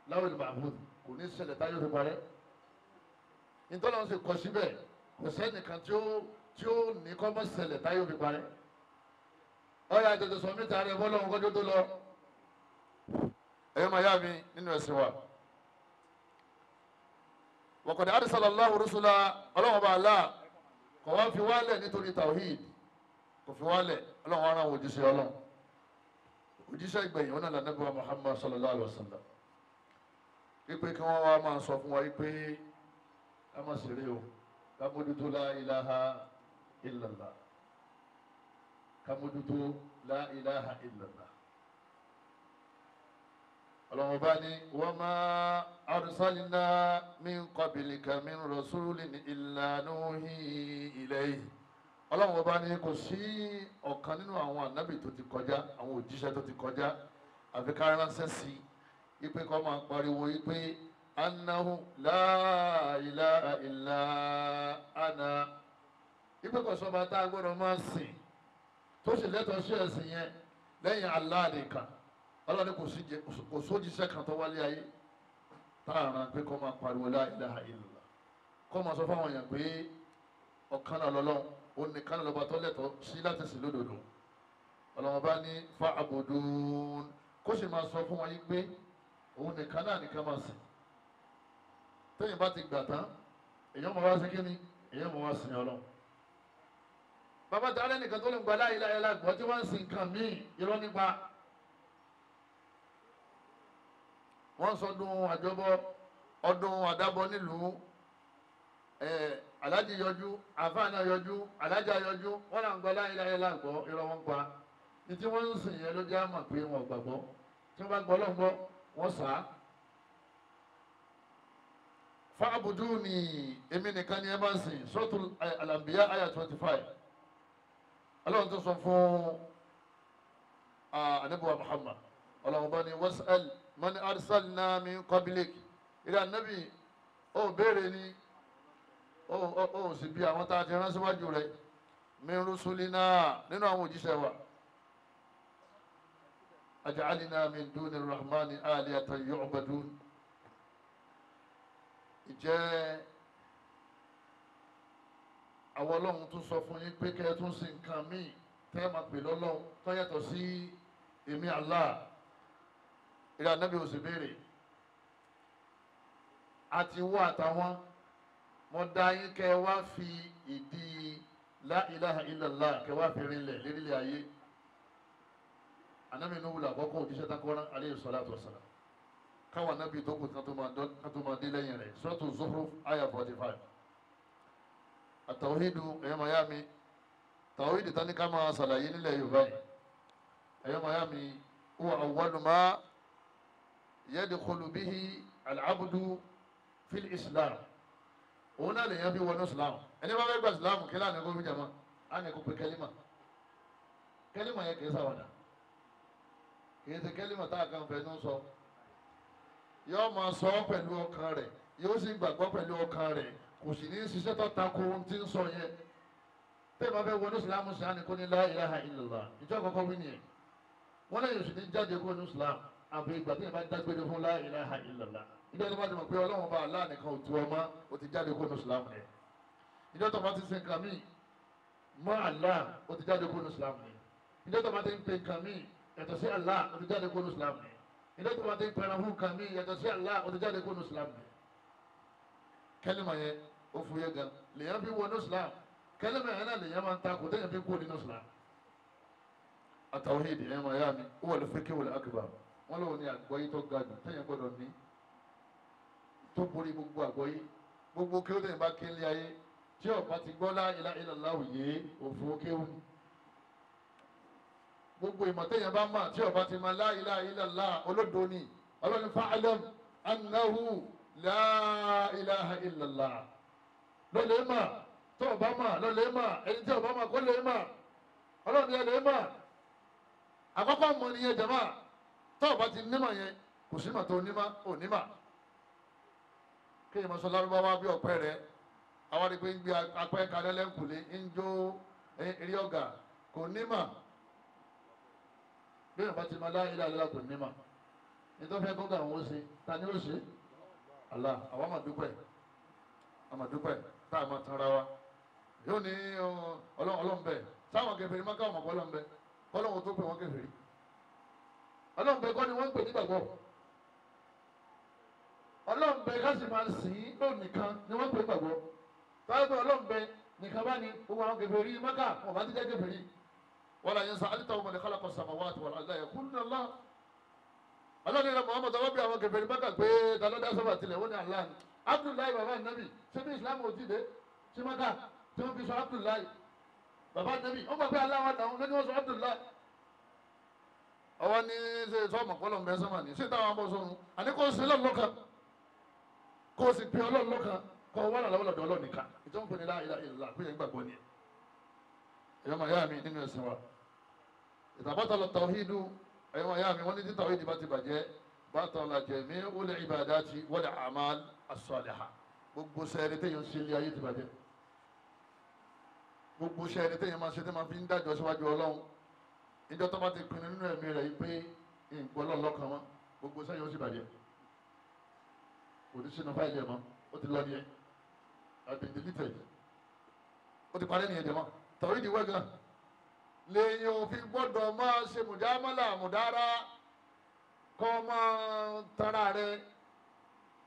láwùjọ mahmood kò ní ṣẹlẹ̀ táyọ̀ fi parẹ́. Ìtọ́lọ́run sì kọ síbẹ̀, kò sẹ́nìkan tí ó ní kọ́ mọ́ ṣẹlẹ̀ táyọ̀ fi parẹ́. Ọ̀yà tètè sọ mí tààrẹ fọlọ́run kọjú tó lọ. Ẹ̀yọ́ máa yá mi nínú ẹ̀sìn wa. Wa qad arsala Allahu rusula. Ọlọ́run ọba Allah kò wá fi wálẹ̀ nítorí tawhid, kò fi wálẹ̀. Ọlọ́run ara àwọn òjíṣẹ́ Ọlọ́run, òjíṣẹ́ ìgbẹ̀yìn ọ̀nà lànàbí wa Muhammad sallallahu alayhi wa sallam, wípé kí wọ́n wá máa sọ fún wa wípé ká má ṣeré o, ká mójútó la ilaha illallah, ká mójútó la ilaha illallah. Ọlọ́run bá ní wa ma arsalna min qablika min rasulin illa nuhi ilayhi. Ọlọ́run ọba ní kò sí ọ̀kan nínú àwọn ànábì tó ti kọjá, àwọn òjíṣẹ́ tó ti kọjá, àfi ká ránṣẹ́ sí i ipe kọ́ máa pariwo ipe annahu la ilaha illa ana, ipe kò sọba tá a gbọ́dọ̀ máa sìn tó sì lẹ́tọ̀ọ́ sí ẹ̀sìn yẹn lẹ́yìn Allah nìkan. Ọlọ́run ní kò sójíṣẹ́ kan tó wálé ayé tá a rán pé kọ́ máa pariwo la ilaha illallah, kọ́ máa sọ fáwọn èèyàn pé ọ̀kan náà lọ́lọ́run, ó ní kánà lọ́ba tó lẹ́tọ̀ọ́ sí láti sìn lódodo. Ọlọ́run bá ní fa'budun, kó sì máa sọ fún wọn yín pé òun nìkan náà nìkan máa sìn. Tẹ́yìn bá ti gbà tán, èèyàn máa wá sí kíni, èèyàn máa wá sìn Ọlọ́run. Bàbá tí alẹ́ nìkan tó lè gba la ilaha illallah gbọ́ tí wọ́n ń sin nǹkan míì, irọ́ nípa. Wọ́n sọdún àjọbọ, ọdún àdábọ nílùú. Aláàjì yọjú, àfáàná yọjú, alájà yọjú, wọn là ń gbọ́ la ilaha illallah gbọ́, irọ́ wọn pa. Ní tí wọ́n ń sìn yẹn ló jẹ́ àmọ̀ pé wọn ò gbàgbọ́. Tí wọ́n bá gbọ́ lọ́n gbọ́, wọ́n sà á. Fa'buduni, èmi nìkan ni ẹ máa ń sìn. Suratul Al-Anbiya àyà 25. Ọlọ́run tó sọ fún Ànábì wa Muhammad. Ọlọ́run bá ní was'al man arsalna min qablik. Ìrẹ́ Ànábì, ó béèrè ni, ó sì bí àwọn tá a ti rán síwájú rẹ̀, min rusulina, nínú àwọn òjíṣẹ́ wa. Aj'alna min duni rahmani alihatan yu'badun. Ìjẹ́ àwọn Ọlọ́run tún sọ fún yín pé kẹ́ ẹ tún sin nǹkan míì tẹ́ máa pè lọ́lọ́run tó yàtọ̀ sí èmi Allah. Ìrẹ́ ànábì ò sì béèrè. Àti wọ́n àtàwọn mo dá yín kẹ́ wá fi ìdí la ilaha illallah kẹ́ wá fi rinlẹ̀ lérílẹ̀ ayé. Ànábì Nuhu làkọ́kọ́ òjíṣẹ́ takọ́rán alayhi salatu wassalam. Káwọn ànábì tó kù kan tó máa dé lẹ́yìn rẹ̀. Suratu Zukhruf àyà 45. Àtàwídù ẹ̀yọ́ mayami, tàwídù tán ní ká máa ṣàlàyé nílẹ̀ Yorùbá yìí. Ẹ̀yọ́ mayami, huwa awwalu ma yadkhulu bihi al-abdu fil Islam. Òun náà lèyàn fi wọnú Islam. Ẹni bá fẹ́ gba Islam kí láàánú kó fi jàmá, á ní kó pe kẹ́límà. Kẹ́límà yẹn kì í ṣàwàdà. Kì í ṣe kẹ́límà tá a kan fẹ́ ní sọ. Yóò máa sọ pẹ̀lú ọkàn rẹ̀, yóò sì gbàgbọ́ pẹ̀lú ọkàn rẹ̀, kò sì ní ṣiṣẹ́ tó tako ohun tí ń sọ yẹn. Tẹ́ ẹ bá fẹ́ wọnú Islam sí á ní kó ní la ilaha illallah. Ìjọ àkọ́kọ́ wí nìyẹn. Wọ́n lẹ́yìn oṣù ní jáde kó ní Islam. Àbí ìgbà tí ẹ bá dágbére fún la ilaha illallah. Ìjọ tó bá ti mọ̀ pé Ọlọ́run bá Allah nìkan ò tu ọmọ, ó ti jáde kó ní Islam yẹn. Ìjọ tó bá ti sin nǹkan míì mọ́ Allah, ó ti jáde kó ní Islam yẹn. Ìjọ tó bá ti ń pe nǹkan míì yàtọ̀ sí Allah, ó ti jáde kó ní Islam yẹn. Ìjọ tó bá ti ń pẹran fún nǹkan míì yàtọ̀ sí Allah, ó ti jáde kó ní Islam yẹn. Kẹ́límà yẹn ó fúyẹ́ gan. Lèyàn fi wọnú Islam. Kẹ́límà yẹn náà lèyàn máa ń takò téèyàn fi kú nínú Islam. At-tawhid ẹ̀yàn máa yá mi, ó wà al-fiqhul akbar. Wọ́n lọ́wọ́ ní àgbọ́yé tó ga jù téèyàn gbọ́dọ̀ ní, tó borí gbogbo àgbọ́yé. Gbogbo kí ó tẹ̀yìn bá kí ń lé ayé tí ọba ti gbọ́ la ilaha illallah yé òfò kéwù. Gbogbo ìmọ̀ téèyàn bá mà tí ọba ti máa la ilaha illallah olódo ni. Ọlọ́ni fa'lam annahu la ilaha illallah. Lọ́lẹ̀ mà tó ọba mà lọ́lẹ̀ mà ẹni tí ọba mà kó lè mà ọlọ́ni ẹ lè mà. Àkọ́kọ́ mọ̀ nìyẹn jàmá. Tó ọba ti nímọ̀ yẹn kò sí mà tó nímọ̀ ò nímọ̀. Kéèyàn máa sọ lárúbáwá bí ọ̀pẹ rẹ̀, àwọn àdìpé ń gbé apẹ́ kalẹ́ lẹ́kùnlé ń jó eré ọ̀gà kò nímọ̀. Bí èèyàn bá ti máa la ilaha illallah kò nímọ̀. Nítorí fẹ́ kọ́gà àwọn ó ṣe, ta ni ó ṣe? Allah, àwọn àmàdúpẹ́, àmàdúpẹ́ tá a máa tanra wa. Yóò ní Ọlọ́run bẹ̀, sáwọn kèfèrí máa káwọn mọ̀kọ́ Ọlọ́run bẹ̀, kọ́lọ́run tó pè wọ́n kèfèrí. Ọlọ́run bẹ̀ kọ́ ni wọ́n ń pè nígbàgbọ́. Ọlọ́run bẹ ká sì máa sìn ín lóun nìkan ni wọ́n pè gbàgbọ́. Táyọ̀ pé Ọlọ́run bẹ nìkan bá ní gbogbo àwọn kèfèrí Mákà wọn bá ti jẹ́ kèfèrí. Wọ́n là yẹn sọ alítà ọmọdé khalaqa samawati wal arda yaquluna Allah. Ọlọ́run ní Muhammad ọwọ́ bí àwọn kèfèrí Mákà pé ta ló dá sọ́mà tilẹ̀ wọ́n ní Allah ni. Abdullahi bàbá nàbì ṣé bí Islam ò ti dé sí Mákà tí wọ́n fi sọ Abdullahi bàbá nàbì wọ́n gbà pé Allah wà dáhùn lóní wọ́n sọ Abdullahi. Ọwọ́ ní ṣe sọ́mọ̀ kọ́lọ̀ ń bẹ sọ́mà ní ṣé táwọn abọ́ sọ́run àní kò sí lọ́ọ̀lọ́kan kó o sì pe Ọlọ́run lọ́kan kó o wà lọ́wọ́ lọ́dọ̀ Ọlọ́run nìkan. Ìjọba ń pè ní la ilaha illallah pé yẹn gbàgbọ́ ni ẹ̀. Ẹ̀yọ́ máa yá mi nínú ẹ̀sìn wa. Ìtàbátàlọ̀ tàwíìdù ẹ̀yọ́ máa yá mi wọ́n ní tí tàwíìdù bá ti bàjẹ́ bátàlá jami'ul ibadati wal a'mal as-salihah. Gbogbo sẹ́ẹ̀rì téèyàn ń ṣe ilé ayé ti bàjẹ́. Gbogbo sẹ́ẹ̀rì téèyàn máa ṣe tí máa fi ń dájọ́ síwájú Ọlọ́run. Ìjọ tó bá ti pinnu nínú ẹ̀mí rẹ̀ yìí pé ìgbọ́ Ọlọ́run lọ́kan mọ́, gbogbo sẹ́yìn ó sì bàjẹ́. Kò ní sínú fáìlì ẹ̀ mọ́, ó ti lọ nìyẹn. I've been deleted. Ó ti parẹ́ nìyẹn jẹ̀mọ́. Tàwídì wẹ́gàn. Lèyìn òfin gbọ́dọ̀ máa ṣe mùjámálà mùdára kọ́ máa tara rẹ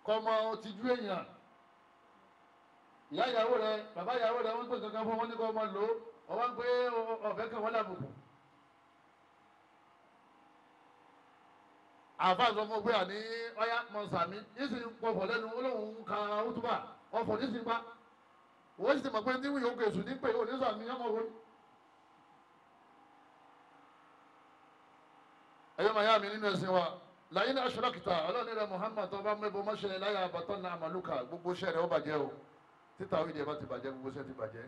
kọ́ máa tijú èèyàn. Ìyá ìyàwó rẹ, bàbá ìyàwó rẹ, wọ́n pè kankan fún wọn ní kọ́ máa lò ó, wọ́n pé ọ̀fẹ́ kan wọ́n lábùkù. Àfa sọ fún pé àní ọyá mọ sàmí nísìnyí pọfọ lẹ́nu olóhùn ka útúbà ọfọ nísìnyí pa wọ́n sì ti mọ̀ pé ní wíyọ̀ òkè èṣù ní pé òní sàmí ọmọ wo. Ẹ̀yọ́ màá yá mi nínú ẹ̀sìn wa láyé ní aṣọ́lákìtà ọlọ́ọ̀ni rẹ̀ Muhammad tó bá mẹ́bọ mọ́ṣẹ́ láyà àbátọ́ ní àmàlùkà gbogbo iṣẹ́ rẹ̀ ó bàjẹ́ o. Títà òyìnbó ẹ̀ bá ti bàjẹ́ gbogbo iṣẹ́ ti bàjẹ́.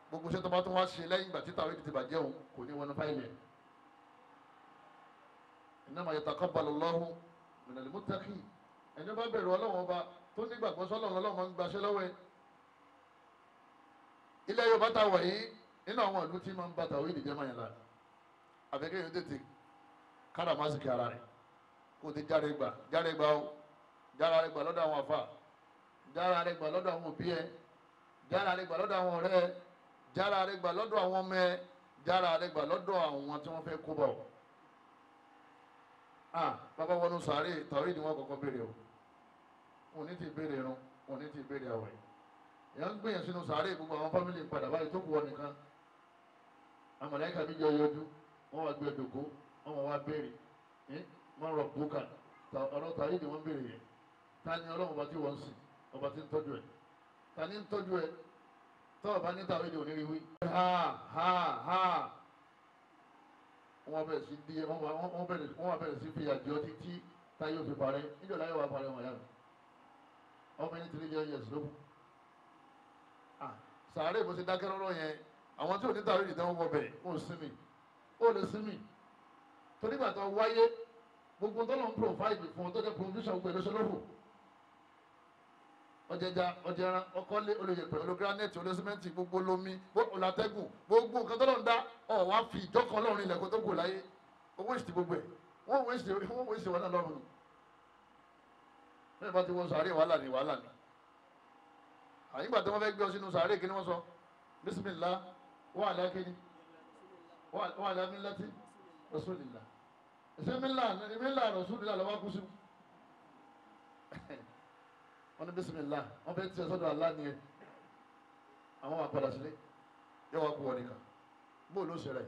Gbogbo iṣẹ́ tó bá tún wá ṣe lẹ́yìn ìgbà títà òyìnbó ti bàjẹ́ òun kò ní wọnú fáìlì ẹ̀. Innama yataqabbalu Allahu minal muttaqin. Ẹni bá bẹ̀rù Ọlọ́run ọba tó nígbàgbọ́ sọ́lọ́run Ọlọ́run máa ń gbaṣẹ́ lọ́wọ́ ẹ̀. Ilẹ̀ Yorùbá ta wà yìí nínú àwọn ìlú tí máa ń bàtà òyìnbó jẹ́ máa yẹn la. Àfẹ́kẹ́ yóò tètè káràmásìkì ara rẹ̀ kó o ti járe gbà járe gbà o jára rẹ̀ gbà lọ́dọ̀ àwọn àfà jára rẹ̀ gbà lọ́dọ̀ àwọn òbí ẹ jára rẹ̀ gbà lọ́dọ̀ àwọn ọ̀rẹ́ ẹ jára rẹ̀ gbà lọ́dọ̀ àwọn ọmọ ẹ Jára rẹ gbà lọ́dọ̀ àwọn tí wọ́n fẹ́ kó bọ̀. Bàbá wọnú sàárè tàwíìdì wọn kọ́kọ́ béèrè o. Wọn ní ti béèrè irun, wọn ní ti béèrè àwẹ̀. Èèyàn ń gbìyànjú sínú sàárè gbogbo àwọn fámìlì padà báyìí tó kù wọn nìkan. Àmàlẹ́kà mi jọ yọjú, wọ́n wá gbé ẹ̀dọ̀kọ́, wọ́n wá béèrè. Wọ́n rọ̀ bùkà, ọ̀rọ̀ tàwíìdì wọ́n béèrè yẹn. Ta ni Ọlọ́run ọba tí wọ́n ń sìn, ọba tí ń tọ́jú ẹ̀? Ta ni ń tọ́jú ẹ̀? Tọ́ọ̀ bá ní tàwíìdì ò ní rí wí. Ha ha ha. Wọ́n bẹ̀rẹ̀ sí di wọ́n bẹ̀rẹ̀ sí fi àjọ títí táyé òfin parẹ́. Níjọ́ láyé wàá parẹ́ wọn yàrá. Ọmọ ẹni tìrí jẹ́ yẹ̀sì lókun. Sàárè bó ṣe dákẹ́ lọ́rọ̀ yẹn, àwọn tí ò ní tàwíìdì tán wọ bẹ̀ ó sinmi. Ó lè sinmi. Torí bàtà wáyé gbogbo tọ́lọ̀ ń provide fún ọ tó jẹ́ provision gbogbo ìlọsọlọ́fò. Ọjẹja ọjẹran ọkọlé olóyèpẹ ológranẹtì olósímẹǹtì gbogbo lomi olátẹgùn gbogbo nǹkan tó lọ ń dá ọ wá fi ìjọkan lọ́rùn ilẹ̀ kó tó kù láyé. Owó ìsì gbogbo ẹ̀ wọ́n wọ́n ìsì wọn náà lọ́rùn ni. Bẹ́ẹ̀ bá ti wọ sàárè wàhálà ni wàhálà ni. Àyìnbá tí wọ́n fẹ́ gbé ọ sínú sàárè kí ni wọ́n sọ? Bísímìlá wà á kéde wà á mílátì rasulillah. Ṣé mílá rasulillah lọ́wọ́ kú sí? Wọ́n ní bisimilá wọ́n fẹ́ẹ́ tiẹ̀ sọ́dọ̀ Allah ni ẹ. Àwọn wà padà sílé yẹ wọ́n kú wọn nìkan bó ló ṣe rẹ̀.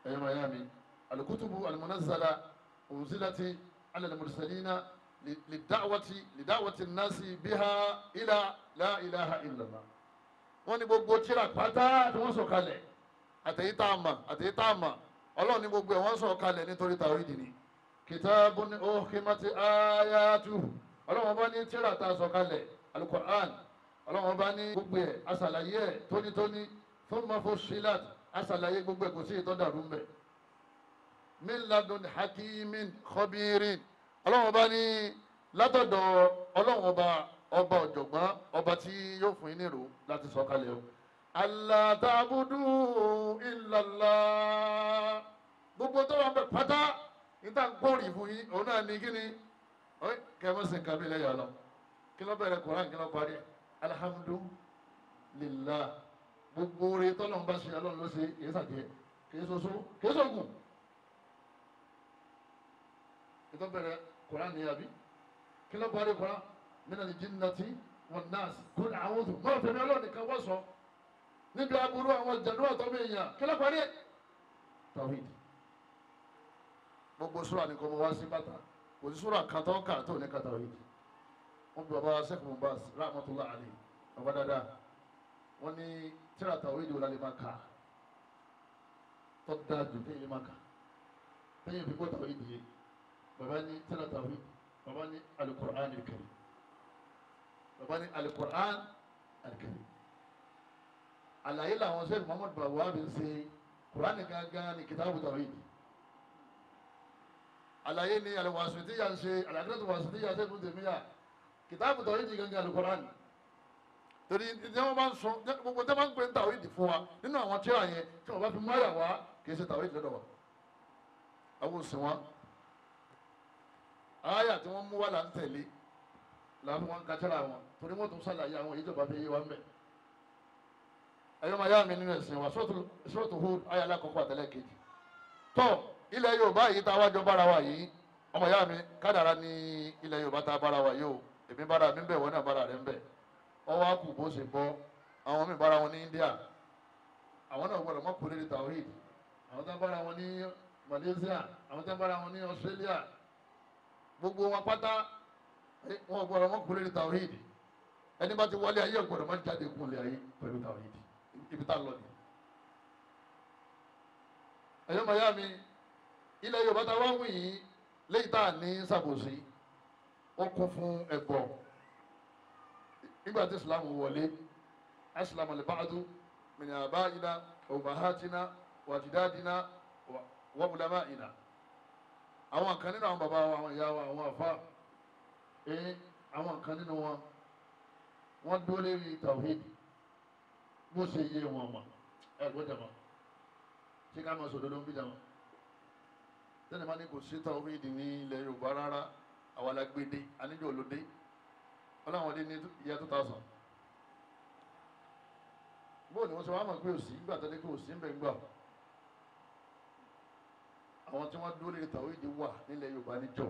Ẹ̀yọ́ màyá mi, alukutubu almunazzala unzilati ala almursalina lida'wati nasi biha ila la ilaha illallah. Wọ́n ní gbogbo tírà pátá tí wọ́n sọ kalẹ̀ àtẹ̀yí tá a mọ̀ àtẹ̀yí tá a mọ̀ Ọlọ́run ní gbogbo ẹ̀ wọ́n sọ kalẹ̀ nítorí tàwídì ni. Kitabun uhkimati ayatuhu. Ọlọ́run bá ní tírà tá a sọ kalẹ̀ alukur'an. Ọlọ́run bá ní gbogbo ẹ̀ asàlàyé ẹ̀ tónítóní. Thumma fussilat, asàlàyé gbogbo ẹ̀ kò sí ìtọ́ dàrú mbẹ̀. Min ladun hakimin khabirin. Ọlọ́run bá ní látọ̀dọ̀ Ọlọ́run ọba ọba ọ̀jọ̀gbọ́n ọba tí yóò fún yín nírò láti sọ kalẹ̀ o. Alla ta'budu illallah. Gbogbo tó wà bẹ̀ pátá níta gbórí fún yín òun náà ní kíni kẹmẹsì nǹkan mi lẹ́yìn ọlọ. Kí ló bẹ̀rẹ̀ Koran kí ló parí? Alhamdulillah. Gbogbo oore tọ́lọ́run bá ṣe Ọlọ́run ló ṣe, kìí sàjẹ́ kìí soso kìí sọ̀gùn. Ìtọ́ bẹ̀rẹ̀ Koran ní àbí kí ló parí Koran? Minal jinnati wan nas kul a'udhu mọ́ fẹ́mi Ọlọ́run nìkan wọ́n sọ níbi aburú àwọn jẹ̀dú àtọ́mọ èèyàn. Kí ló parí? Tawhid. Gbogbo sura ni kò mọ wá sí bàtà kò sí sura kan tó kà tó ní kàtà yìí. Wọn bí baba Sheikh Mubaz rahmatulah alayhi baba dada wọn ní tíra tàwíìdì wọlé alẹ́ máa kà tó dáa jù téyìn máa kà téyìn fi kó tàwíìdì yé. Baba ní tíra tàwíìdì, baba ní alukur'an al-karim, baba ní alukur'an al-karim. Àlàyé làwọn Sheikh Muhammad Bawhabi ń ṣe kur'an gangan ní kìtàbù tàwíìdì. Àlàyé ni àlùwàsùtìyà ń ṣe àlàkìtàtù wàsùtìyà ṣe fún tèmíyà kìtàbù tàwíìdì gangan alukoran. Torí ní wọn bá ń sọ gbogbo tí wọn bá ń pè ní tàwíìdì fún wa nínú àwọn tíra yẹn tí wọn bá fi máyà wá kì í ṣe tàwíìdì lọ́dọ̀ wa. Àwọn òsì wọn àyà tí wọn mú wá là ń tẹ̀lé làwọn wọn ka tíra wọn torí wọn tún ṣàlàyé àwọn èyí tó bá fi yé wa ń bẹ̀. Ẹ̀yọ́ máa yá mi nínú ẹ̀sìn wa Suratu Hud àyà alákọ̀ọ́kọ́ àtẹlẹ́kejì tọ́. Ilẹ̀ Yorùbá yìí tá a wájọ bára wa yìí ọmọ ìyá mi kádàrá ní ilẹ̀ Yorùbá tá a bára wa yìí o. Èmi bára mi ń bẹ̀ wọ́n náà bára rẹ̀ ń bẹ̀. Ọwọ́ àkù bó ṣe bọ́ àwọn mi bára wọn ní India, àwọn náà gbọ́dọ̀ mọ́kù lórí tawhid. Àwọn tá bára wọn ní Malaysia, àwọn tá bára wọn ní Australia, gbogbo wọn pátá wọn gbọ́dọ̀ mọ́kù lórí tawhid. Ẹni bá ti wọlé ayé gbọ́dọ̀ má jáde kún lé ayé pẹ̀lú tawhid. Ibi tá a lọ ni. Ẹ̀yọ́ màyá mi, ilẹ̀ Yorùbá tá a wá wí yìí léyìí tá a ní sàbòsí ó kún fún ẹbọ. Nígbà tí Islam wọlé, aslam al-ba'du min abaina wa ummahatina wa ajdadina wa ulama'ina. Àwọn kan nínú àwọn bàbá wa, àwọn ìyá wa, àwọn àfa, àwọn kan nínú wọn wọ́n dúró lérí tawhid bó ṣe yé wọn mọ̀. Ẹ gbọ́dọ̀ jàmọ́ ṣé ká máa sòdodo ń bí jàmọ́ tẹ́lẹ̀ máa ní kò sí tawhid ní ilẹ̀ Yorùbá rárá. Àwa la gbé dé, aníjọ́ olóde ọlọ́run dé ní ìyá 2000. Bóò ni wọ́n sọ wá mọ̀ pé òsì nígbà tó dé pé òsì ń bẹ̀ ń gbà. Àwọn tí wọ́n dúró lórí tàwíìdì wà nílẹ̀ Yorùbá níjọ́.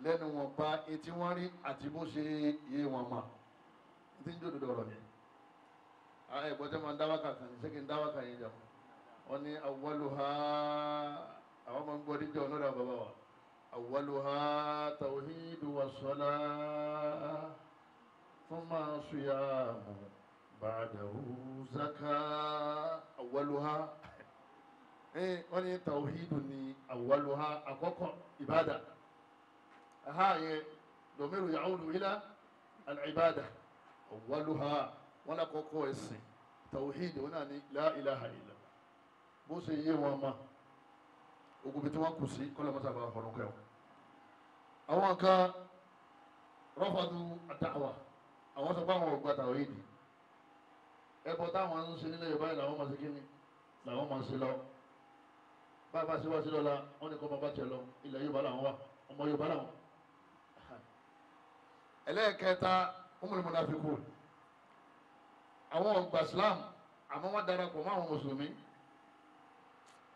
Lẹ́nu wọn bá etí wọn rí àti bó ṣe yé wọn mà. Ní ti ń jòdòdò ọ̀rọ̀ yẹn. Àwọn ẹ̀gbọ́n tẹ́ máa ń dáwàkà kan ní sẹ́kì ń dáwàkà yẹn jà. Wọ́n ní awwaluha àwọn máa ń gbọ́ níjọ́ lọ́dọ̀ bàbá wa. Awwaluha tawhidu wa salah thumma siyamu ba'dahu zaka. Awwaluha wọ́n ní tawhidu ní awwaluha àkọ́kọ́ ìbádà. Ha yẹ domiru ya'udu ila al-ibada. Awwaluha wọn lákọ́kọ́ ẹ̀sìn tawhid wọn náà ní la ilaha illallah. Bó ṣe yé wọn ma ogun bí tí wọ́n kù sí kọ́lọ́ mọ́sá bá fọ̀rọ̀ kẹ́ wọn. Àwọn kan rọ́fàdù àdáwà àwọn sọ pé àwọn ò gba tawhid. Ẹbọ táwọn ń ṣe nílẹ̀ Yorùbá yìí làwọn máa ṣe kíni làwọn máa ṣe lọ. Bá a ṣe wá sí lọ́la wọ́n ní kọ́ máa bá tiẹ̀ lọ ilẹ̀ Yorùbá làwọn wà ọmọ Yorùbá làwọn. Ẹlẹ́ẹ̀kẹta umul munafiqun àwọn ọgbà Islam àmọ́ wọ́n darapọ̀ mọ́ àwọn mùsùlùmí.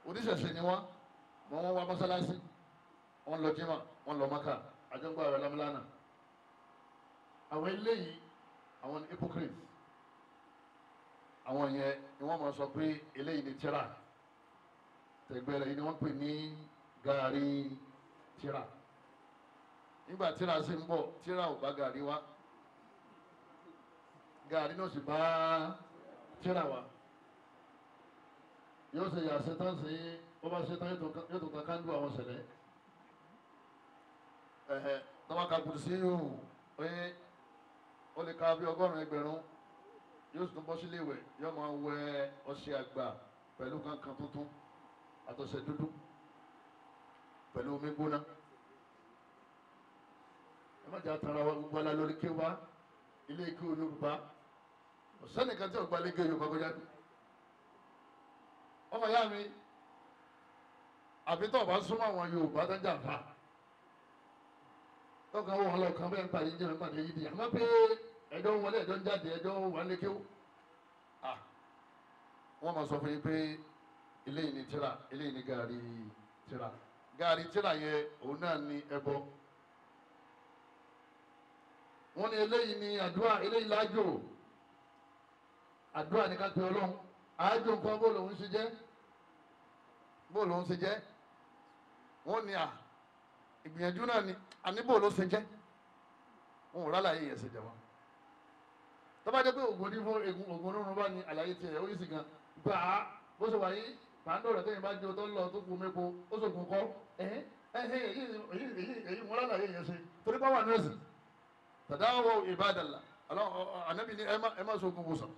Oníṣẹ̀ṣe ni wọ́n mọ́ wọ́n wá mọ́sálásí wọ́n lọ jímà wọ́n lọ Mákà àjọǹgbà rẹ̀ lámúlánà. Àwọn eléyìí àwọn hypocrites. Àwọn yẹn ni wọ́n máa sọ pé eléyìí ni tíra tẹ̀gbẹ́ rẹ̀ ni wọ́n pè ní gàrí tíra. Nígbà tíra sì ń bọ̀ tíra ò bá gàrí wá gàrí náà sì bá tíra wá. Yóò ṣe yàṣẹ tán sí ó bá ṣe tán yóò tó ta kándú àwọn ṣẹlẹ̀. Ẹ̀hẹ̀ tọ́wọ́ ka kùrù sí yòó pé ó lè ka bí 100 ẹgbẹ̀rún yóò sì tún bọ́ sílé ìwẹ̀ yóò máa wẹ ọṣẹ àgbà pẹ̀lú kankan tuntun àtọṣẹ dúdú pẹ̀lú omi gbóná. Ẹ má jẹ́ àtàrà wa gbogbo ala lórí kéwà ilé ìké Yorùbá ọ̀sẹ́nìkan tí ọ̀gbà lé gé Yorùbá kọjá bí. Ọmọ ìyá mi àbí tó o bá súnmọ́ àwọn Yorùbá tó ń jà fà tọ́ka wọn lọ kàn bẹ́ẹ̀ ń pàdé jẹ́ ń pàdé yìí di àmọ́ pé ẹjọ́ ń wọlé ẹjọ́ ń jáde ẹjọ́ wà ń lékéwò. Wọ́n máa sọ fún yín pé eléyìí ni tíra eléyìí ni gàrí tíra. Gàrí tíra yẹn òun náà ni ẹbọ. Wọ́n ní eléyìí ni àdúrà eléyìí lájò. Àdúrà ní ká pe Ọlọ́run. Àájò nǹkan bó lòun ṣe jẹ́ bó lòun ṣe jẹ́. Wọ́n ní à ìgbìyànjú náà ni àní bó ló ṣe jẹ́. Wọn ò rálàyé yẹn ṣe jẹ wọn. Tó bá jẹ́ pé ògùn ní fún egun ògùn onírun bá ní àlàyé tiẹ̀ ó yìí sì gan. Gbà á bó ṣe wà yìí pàǹdọ̀ rẹ̀ tẹ́yìn bá jó tó ń lọ tó kú mépo ó ṣògùn kọ́ ẹ̀hìn èyí wọn rálàyé yẹn ṣe torí pé wà ní ẹ̀sìn. Tàdáwọ̀ ìbádàlá ànábì ní ẹ má ṣògùn wòsàn.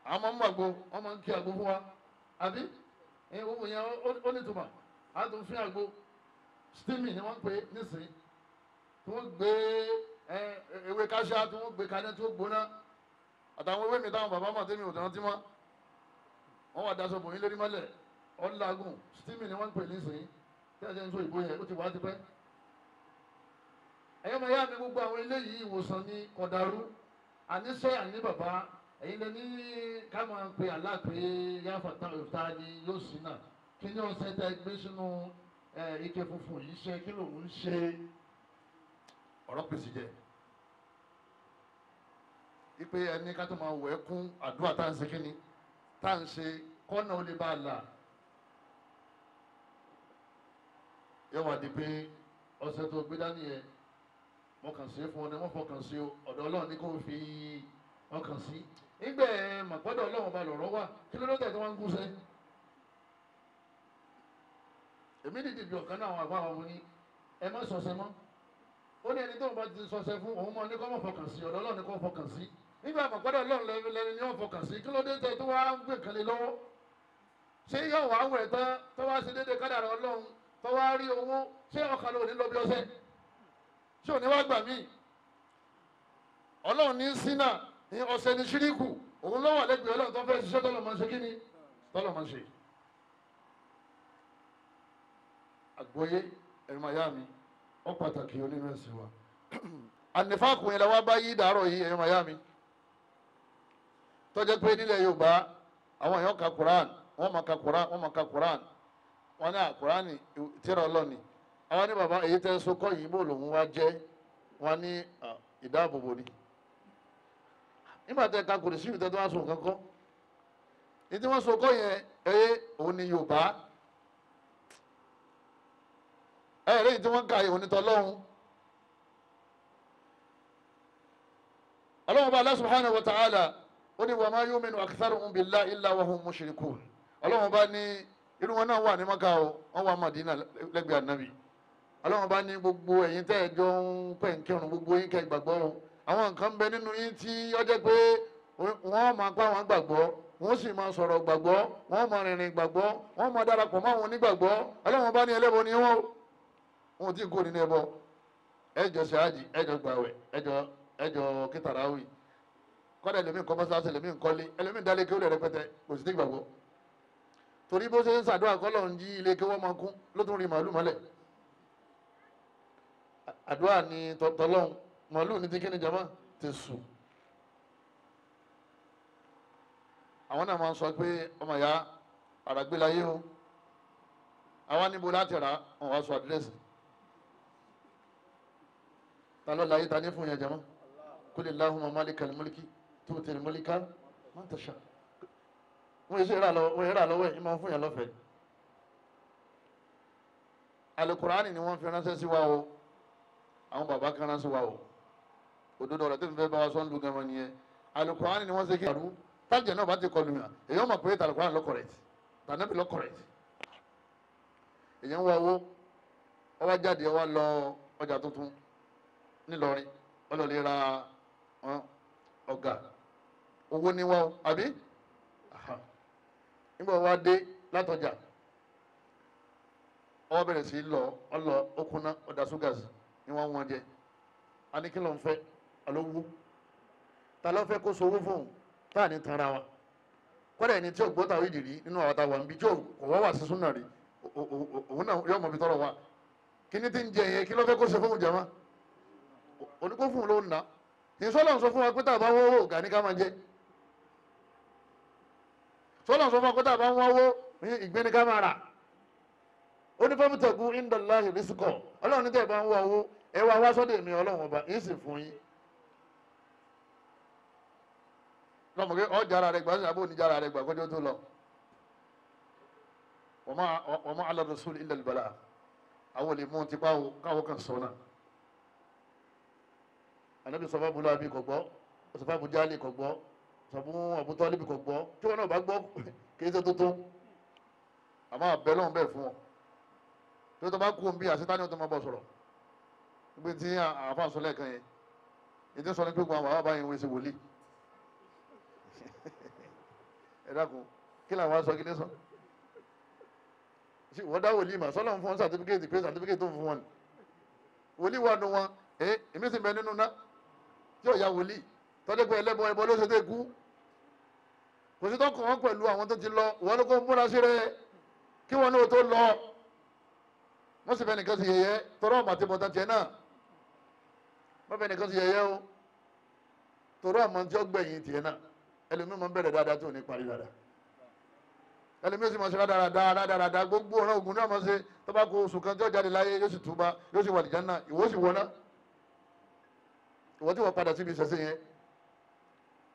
Àwọn máa ń mú àgbo wọn máa ń kí àgbo fún wa àbí owó yẹn ó ní ìtumọ̀. A tún fi àgbo steaming ni wọ́n ń pè nísìnyí tí wọ́n gbé ewé káṣá tí wọ́n gbé kaná tí wọ́n gbóná àtàwọn ewé mi táwọn bàbá mọ̀ tẹ́mi ò tẹ̀wọ́n tí mọ́ wọ́n wà daṣọ bòyín lórí mọ́lẹ̀ ọ̀làgùn steaming ni wọ́n ń pè nísìnyí tí a ṣe ń sọ ìbò yẹn ó ti wà á ti pẹ́. Ẹ̀yọ́ máa yá mi gbogbo àwọn eléyìí ìwòsàn ni kọ̀dàrú àníṣe àní bàbá ẹ̀yin lẹ ní ká máa pe Allah pé yáfà ta ni yóò sí náà kí ni ọ̀sẹ̀ tẹ gbé sínú ike funfun yìí ṣe kí lòun ń ṣe ọ̀rọ̀ pèsè jẹ. Ipe ẹni ká tó máa wẹ̀ kún àdúrà tá à ń ṣe kíni tá à ń ṣe kọ́nà ó lè bá a là. Yóò wá di pé ọ̀sẹ̀ tó gbé dání yẹn wọ́n kàn sí fún ọ ní wọ́n fọkàn sí ọ̀dọ̀ Ọlọ́run ní kó fi ọkàn sí. Nígbà màpọ́dọ̀ Ọlọ́run ba lọ̀rọ̀ wà kí ló dé tó wọ́n ń gúnṣẹ́. Èmi dìde bí ọ̀kan náà àwọn àbá àwọn ní ẹ má sọ̀sẹ̀ mọ́. Ó ní ẹni tó ń bá ti sọ̀sẹ̀ fún òun mọ́ ní kó má fọkàn sí ọ̀dọ̀ Ọlọ́run ní kó fọkàn sí. Nígbà màpọ́dọ̀ Ọlọ́run lẹ́ni ní wọ́n fọkàn sí kí ló dé tó wá ń gbé kan lé lọ́wọ́. Ṣé yóò wá wẹ̀ tán tó wá ṣe déédéé kádàrá Ọlọ́run tó wá rí owó ṣé ọkàn ló ní lọ bí ọṣẹ? Ṣé òní wá gbà mí? Ọlọ́run ní sínà ní ọ̀sẹ̀ ní ṣíríkù òun lọ́wọ́ lẹ́gbẹ̀ẹ́ Ọlọ́run tó fẹ́ ṣiṣẹ́ tọ́lọ̀ máa ń ṣe kí ni tọ́lọ̀ máa ń ṣe. Àgbọ́yé ẹ̀rọ màyá mi ó pàtàkì onínú ẹ̀sìn wa. Ànífàkùn yẹn la wá bá yí dàárọ̀ yìí ẹ̀rọ màyá mi. Tó jẹ́ pé nílẹ̀ Yorùbá àwọn èèyàn ka Quran, wọ́n máa ka Quran, wọ́n máa ka Quran, wọ́n ní Quran tírà Ọlọ́run ni. Àwọn ní bàbá èyí tẹ́ so kọ́ yìí bó lòun wá jẹ́, wọ́n ní ìdáàbòbò ni. Nígbà tẹ́ ka kò sí ìtẹ́ tó wá so nǹkan kọ́, ní tí wọ́n so kọ́ yẹn ẹ̀yẹ òun ni Yorùbá, ẹ̀yẹ lẹ́yìn tí wọ́n ka òun ni tọ́lọ́hún. Ọlọ́run bá Allah subhanahu wa ta'ala ó ní wa ma yu'minu aktharuhum billahi illa wa hum mushrikun. Ọlọ́run bá ní irú wọn náà wà ní Maka o, wọ́n wà Madina lẹ́gbẹ̀ẹ́ ànábì. Ọlọ́run bá ní gbogbo ẹ̀yin tẹ́ ẹ jọ ń pẹ̀ ń kírun, gbogbo yín kẹ́ gbàgbọ́ o. Àwọn nǹkan bẹ nínú yín tí ó jẹ́ pé wọ́n máa pa àwọn gbàgbọ́, wọ́n sì máa sọ̀rọ̀ gbàgbọ́, wọ́n máa rìnrìn gbàgbọ́, wọ́n máa darapọ̀ mọ́ àwọn onígbàgbọ́. Ọlọ́run bá ní ẹlẹ́bọ ni wọ́n, wọn ò tí ì kó nínú ẹbọ. Ẹ jọ ṣe hájì, ẹ jọ gbàwẹ̀, ẹ jọ kítàráwì. Kọ́dà ẹlòmíì kọ́ mọ́sálásí, ẹlòmíì kọ́lé, ẹlòmíì dálé kí ó lè rẹpẹtẹ, kò sì ní gbàgbọ́. Torí bó ṣe ń ṣàdúrà kọ́lọ̀ ń jí ilé kí wọ́n máa kún ló tún rí màálù mọ́lẹ̀. Àdúrà ni tọ́lọ́hún, màálù ní ti kí ni jama ti sùn. Àwọn náà máa ń sọ pé ọmọ ìyá àràgbélayé o, àwa níbo láti rà, wọn wá sọ àdírẹ́sì. Ta ló láyé ta ní fún yẹn jama? Kul Allahumma malikal mulki tu'til mulka man tasha. Wọ́n yẹ rà lọ́wọ́ ẹ̀ ìmọ̀ fún yẹn lọ́fẹ̀ẹ́. Alukurani ni wọ́n fi ránṣẹ́ sí wa o, àwọn bàbá kan ránṣẹ́ wa o. Òdodo ọ̀rọ̀ tí mo fẹ́ bá wa sọ ń lu gan-an nìyẹn. Alukurani ni wọ́n ṣe kí ẹ̀rú tájẹ̀ náà bá ti kọlu yàn, èyàn mọ̀ pé alukurani ló correct, tànàbí ló correct. Èyàn ń wá owó, ó wá jáde, ó wá lọ ọjà tuntun nílọrin, ó lọ lè ra ọ̀gá owó ní wá o, àbí? Nígbà wá dé látọjà, ó bẹ̀rẹ̀ sí lọ, ọlọ okùnà ọ̀dà ṣúgàsì ni wọ́n wọ́n jẹ. A ní kí ló ń fẹ́? Alówó. Ta ló fẹ́ kó sowó fóun? Táà ní tanra wa. Kọ́dà ẹni tí ò gbọ́ tàwí ìdìrí nínú àwọn àtàwọn àbí tí ò kò wá wà sísún náà rí, òun náà yóò mọ̀ bí tọrọ wa. Kí ni ti ń jẹ yẹn? Kí ló fẹ́ kó ṣe fóun jẹ mọ́? Oníkó fóun ló ń nà. Ìsọ́lọ̀ sọ fún wa pé tàbá wọ́n wò gà ní ká máa jẹ. Sọlọ sọ fún akọta bá ń wáwó ìgbé ní kámẹ́rà. Ó ní fọ́mùtẹ̀kù indallahi rizqa. Ọlọ́run ní tẹ̀ bá ń wá owó, ẹ wá wá sọ́dọ̀ èmi ọlọ́run ọba, yín sì fún yín. Lọ́mọ pé ọjà ara rẹ̀ gbà, sí àbó oníjà ara rẹ̀ gbà kọjọ́ tó lọ. Wa ma ala rasul illa al-balagh. Àwọn olè mú tipa o, káwọ́ kan sọ náà. Ànábì sọ fún Abu Lahab kò gbọ́, sọ fún Abu Jahli kò gbọ́, sọfún àbútọ́ níbi kò gbọ́, tí wọn náà bá gbọ́ kìí ṣe tuntun. Àmọ́ àbẹ̀ lọ́hùn bẹ́ẹ̀ fún wọn. Tí wọ́n tó bá kú òun bí àṣetá ni wọ́n tó máa bọ̀ sọ̀rọ̀. Gbé tí àáfàá sọ lẹ́ẹ̀kan yẹn, ètò sọ ní pé gbogbo àwọn bàbá yẹn wọ́n ṣe wòlíì. Ẹ dákun, kí làwọn aṣọ kí ní sọ? Wọ́n dá wòlíì mà, sọ́lọ́ ń fún wọn sàtífíkẹ́tì pé sàtífíkẹ́tì tó ń fún wọn ni. Wòlíì wà nù wọn, èmi sì bẹ nínú ná, tí ò ya wòlíì, tọ́jú pé ẹlẹ́bọ ẹbọ ló ṣe dé kú. Kò sí tọkàn wọn pẹ̀lú àwọn tó ti lọ, wọn ló kó múra sí rẹ kí wọn náà tó lọ. Wọ́n sì fẹ́ nìkan sí yẹ̀yẹ́, tọrọ ọmọ àti bọ̀tán tiẹ̀ náà. Wọ́n fẹ́ nìkan sí yẹ̀yẹ́ o, tọrọ ọmọ tí ó gbẹ̀yìn tiẹ̀ náà. Ẹlòmíì máa ń bẹ̀rẹ̀ dáadáa tí ò ní parí dáadáa. Ẹlòmíì sì máa ṣe dáadáa dáadáa, gbogbo ọ̀rọ̀ ògùn náà máa ṣe. Tó bá kó oṣù kan tí ó jáde láyé, yóò sì túbá, yóò sì wà lìjánná, ìwọ sì wọná. Ìwọ tí wọ́n padà síbi ìṣẹ̀ṣẹ̀ yẹn,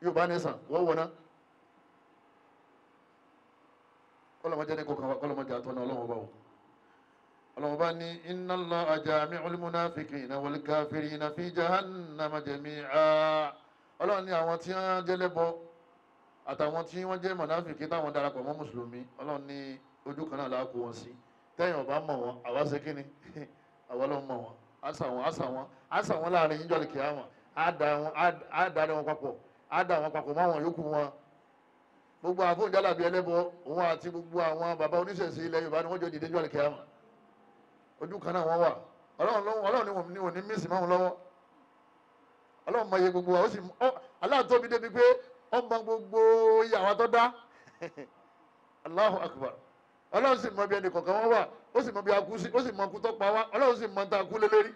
yóò bá ní sàn, wọ́n wọná. Kọlọmọdé ní kọkàn wa, kọlọmọdé àtọ́nà ọlọ́wọ́ bá wò. Ọlọ́wọ́ bá ní inna Allaha jami'ul munafiqina wal kafirina fi jahannama jami'a. Ọlọ́run ní àwọn tí wọ́n jẹ́ lẹ́bọ àtàwọn tí wọ́n jẹ́ mọ̀náfìkì táwọn darapọ̀ mọ́ mùsùlùmí, ọlọ́run ní ojú kan náà la kó wọn sí. Tẹ́yìn ọba mọ̀ wọn, àwa ṣe kí ni? Àwa ló mọ̀ wọn. Àṣà wọn, àṣà wọn, àṣà wọn láàrin yíjọ́ lè kíá wọn. Á dá wọn papọ̀, á dá wọn papọ̀ mọ́ àwọn yòókù wọn. Gbogbo àfóun jálàbí ẹlẹ́bọ, òun àti gbogbo àwọn bàbá oníṣẹ̀ṣe ilẹ̀ Yorùbá ni wọ́n jọ dìde jọ́ kíá wọn. Ojú kan náà wọ́n wà. Ọlọ́run ni wọ́n ní mísì máa ń lọ́wọ́. Ọlọ́run mọ iye gbogbo wa, ó sì aláàtóbi débi pé ó mọ gbogbo iye àwọn tó dá. Allahu Akbar. Ọlọ́run sì mọ bí ẹnì kọ̀ọ̀kan wọ́n wà, ó sì mọ bí akú sí, ó sì mọ akú tó pa wá, Ọlọ́run sì mọ tá a kú lé lérí.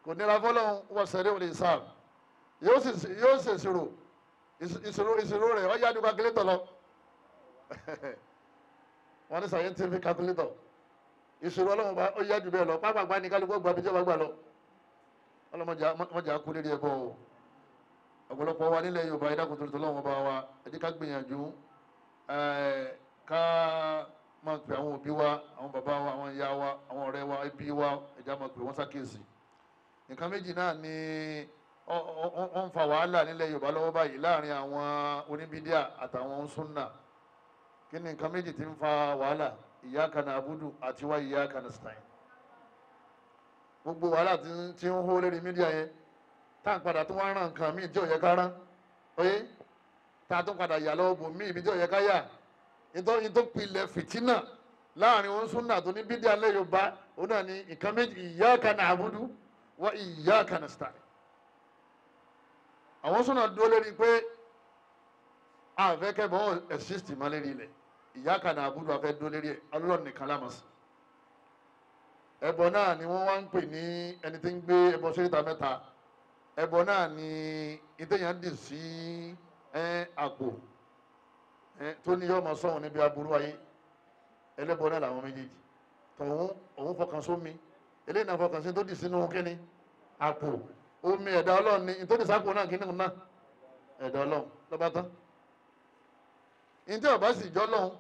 Kò nira fọlọ́run, wọ́n sẹ́rí òní sáà. Yóò ṣèṣirò, Ìṣòro rẹ̀ ó yá ju calculator lọ. Wọ́n ní scientific calculator. Ìṣòro ọlọ́run bá ó yá ju bẹ́ẹ̀ lọ. Pápákọ̀ ní kálukú ọgbà bíjọba gbà lọ. Ọlọ́mọdé akú lérí ẹbọ o. Ọ̀pọ̀lọpọ̀ wa nílẹ̀ Yorùbá, ẹ dákun torí Ọlọ́run bá wa, ẹ jẹ́ ká gbìyànjú ká máa pè àwọn òbí wa, àwọn bàbá wa, àwọn ìyá wa, àwọn ọ̀rẹ́ wa, ẹbí wa, ẹ jẹ́ máa pè wọ́n ṣàkíyèsí. Nǹkan méjì náà ni ó ń fa wàhálà nílẹ̀ Yorùbá lọ́wọ́ báyìí láàrin àwọn oníbídíà àtàwọn súnà. Kí ni nǹkan méjì tí ń fa wàhálà? Iyyaka na'budu àti wa iyyaka nasta'in. Gbogbo wàhálà tí ń hó lórí mídíà yẹn, tá à ń padà tó wá rán nǹkan míì tí ò yẹ ká rán, oyé tá a tún padà yà lọ́wọ́ bò míì tí ò yẹ ká yà. Nítorí tó pilẹ̀ fìtínà láàrin òun súnà tó ní bídíà lẹ́ Yorùbá, òun náà ni nǹkan méjì, iyyaka na'budu wa iyyaka nasta'in. Àwọn súnà dúró lórí pé àfẹ́kẹ́bọ̀ ẹ̀sìsì má lérí ilẹ̀, iyyaka na'budu àfẹ́ dúró lérí ẹ̀, Ọlọ́run nìkan la máa sìn. Ẹbọ náà ni wọ́n wá ń pè ní ẹni tí ń gbé ẹbọ síríta mẹ́ta. Ẹbọ náà ni ìtẹ̀yàn dì sí àpò tó ní yọ́ máa sọ̀hún níbi aburú ayé. Ẹlẹ́bọ náà làwọn méjèèjì. Tọ̀hún òun fọkàn sómi, eléyìí náà fọkàn sí tó dì sínú kíni àpò omi ẹ̀dá Ọlọ́run ni tó dì sápò náà kíni náà ẹ̀dá Ọlọ́run lọ́ba tán. Ìtẹ̀ ọba sì jọ́ lọ́hún,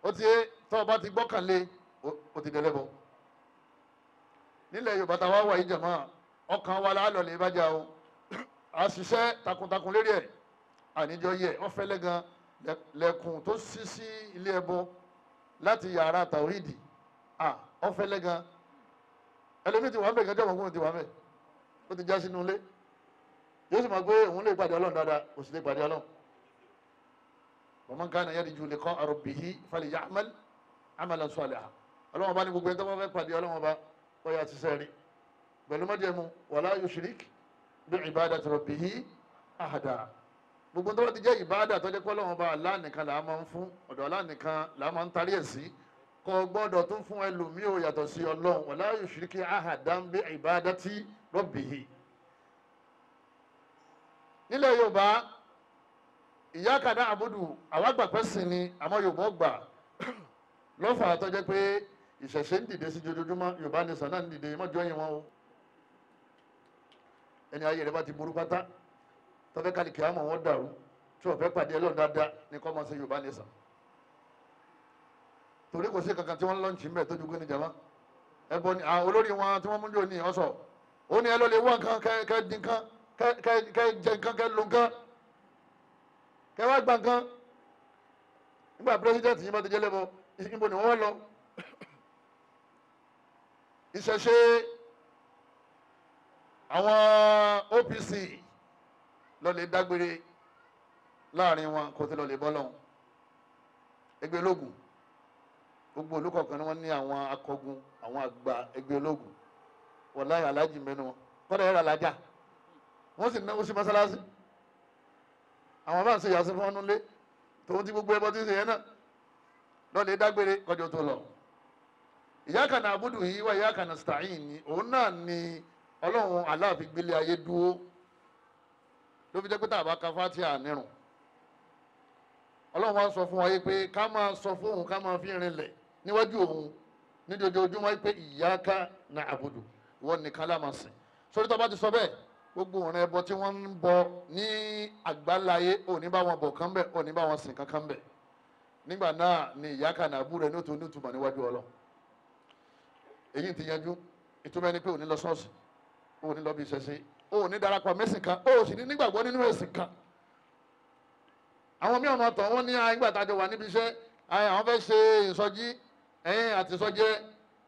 ó ti tọ́ ọba ti gbọ́kànlé, ó ti dẹlẹ́bọ. Nílẹ̀ Yorùbá tá a wá wà yìí jẹ̀mọ́, ọkàn wa lálọ́ lè bájà o. A ṣiṣẹ́ takuntakun lérí ẹ̀, àníjọ yẹ wọ́n fẹ́lẹ́ gan lẹ́kùn tó ṣí sí ilé ẹbọ láti yàrá tàwídì, wọ́n fẹ́lẹ́ gan. Ẹlòmíì ti wà mẹ́ gẹ́gẹ́ ọmọkùnrin ti wà mẹ́, ó ti já sínú ilé, yóò sì máa gbé òun lè pàdé Ọlọ́run dáadáa, kò sì lè pàdé Ọlọ́run. Wa man kana yarju liqa'a rabbihi falya'mal 'amalan salihan. Ọlọ́run bá ní gbogbo ẹni tó bá fẹ́ pàdé Ọlọ́run bá wọ́n yà ti sẹ́rí pẹ̀lú májẹ̀mú wala yushrik bi ibadati rabbihi ahada. Gbogbo tó bá ti jẹ́ ìbáàdà tó jẹ́ pé Ọlọ́run bá Allah nìkan là á máa ń fún, ọ̀dọ̀ Allah nìkan là á máa ń tarí ẹ̀ sí, kò gbọ́dọ̀ tún fún ẹlòmíì ò yàtọ̀ sí Ọlọ́run. Wala yushrik ahadan bi ibadati rabbihi. Nílẹ̀ Yorùbá, iyyaka na'budu àwọn àgbàpẹ́ sìn ni, àmọ́ Yorùbá gbà lọ́fà tó jẹ́ pé ìṣẹ̀ṣe ń dìde sí jojoojúmọ́. Yorùbá ní sàn náà ń dìde, mọ́jọ́ yín wọn o. Ẹni ayé rẹ bá ti burú pátá, tọ́fẹ́ kálíkì àmọ́ wọn dàrú, tí wọ́n fẹ́ pàdé Ọlọ́run dáadáa ní kọ́ máa ṣe Yorùbá ní sàn. Torí kò sí kankan tí wọ́n lọ́ǹtì ń bẹ̀ tó ju gbé ní jama. Ẹbọ ni olórí wọn tí wọ́n mú jò ní ọ̀sọ̀, ó ní ẹ lọ lè wá nǹkan kẹ dín nǹkan, kẹ jẹ nǹkan, kẹ lo nǹkan, kẹ wá gba nǹkan. Nígbà pírẹsidẹ́ǹtì yìí bá ti jẹ́ lẹ́bọ, níbo ni wọ́n lọ? Ìṣẹ̀ṣe àwọn OPC lọ́lẹ̀ dágbére láàrin wọn kò tí lọ́lẹ̀ bọ́lọ́hún. Ẹgbẹ́ ológun, gbogbo olùkọ̀ọ̀kan ni wọ́n ní àwọn akọgun, àwọn àgbà ẹgbẹ́ ológun. Wàláhì aláàjì mẹ́nu wọn, kọ́dà ẹ̀rọ alájà, wọ́n sì náwó sí mọ́sálásí. Àwọn bá ń ṣe yàtọ̀ fún ọ́nú lé tòun ti gbogbo ẹbọ tí ń ṣe yẹn náà lọ́lẹ̀ dágbére kọjọ tó lọ. Iyyaka na'budu yìí wa iyyaka nasta'in ni òun náà ni Ọlọ́run Allah fi gbélé ayé dúró, ló fi jẹ́ pé tá a bá ka Fátíhà nírun. Ọlọ́run wa sọ fún wa yìí pé ká máa sọ fún òun, ká máa fi rinlẹ̀ níwájú òun ní ojoojúmọ́ yìí pé iyyaka na'budu, ìwọ nìkan la máa sìn. Sórí tó bá ti sọ bẹ́ẹ̀, gbogbo òun ẹbọ tí wọ́n ń bọ ní àgbáláyé, ò ní bá wọn bọ̀ kán bẹ̀, ò ní bá wọn sìn kankan bẹ̀. Nígbà náà ni iyyaka na'budu rẹ̀ ní òtún nítumọ̀ níwájú Ọlọ́run. Èyí ti yanjú. Ìtumọ̀ ẹni pé ò ní lọ ṣọ́ọ̀ṣì, ò ní lọ bí ìṣẹ̀ṣe, ò ní darapọ̀ mẹ́sìn kan, ò sì ní nígbàgbọ́ nínú ẹ̀sìn kan. Àwọn míì ọmọ tọ̀ wọ́n ní àgbà tájọ wà níbi iṣẹ́, àwọn fẹ́ ṣe ìsọjí ẹ̀yìn àti ìsọjẹ́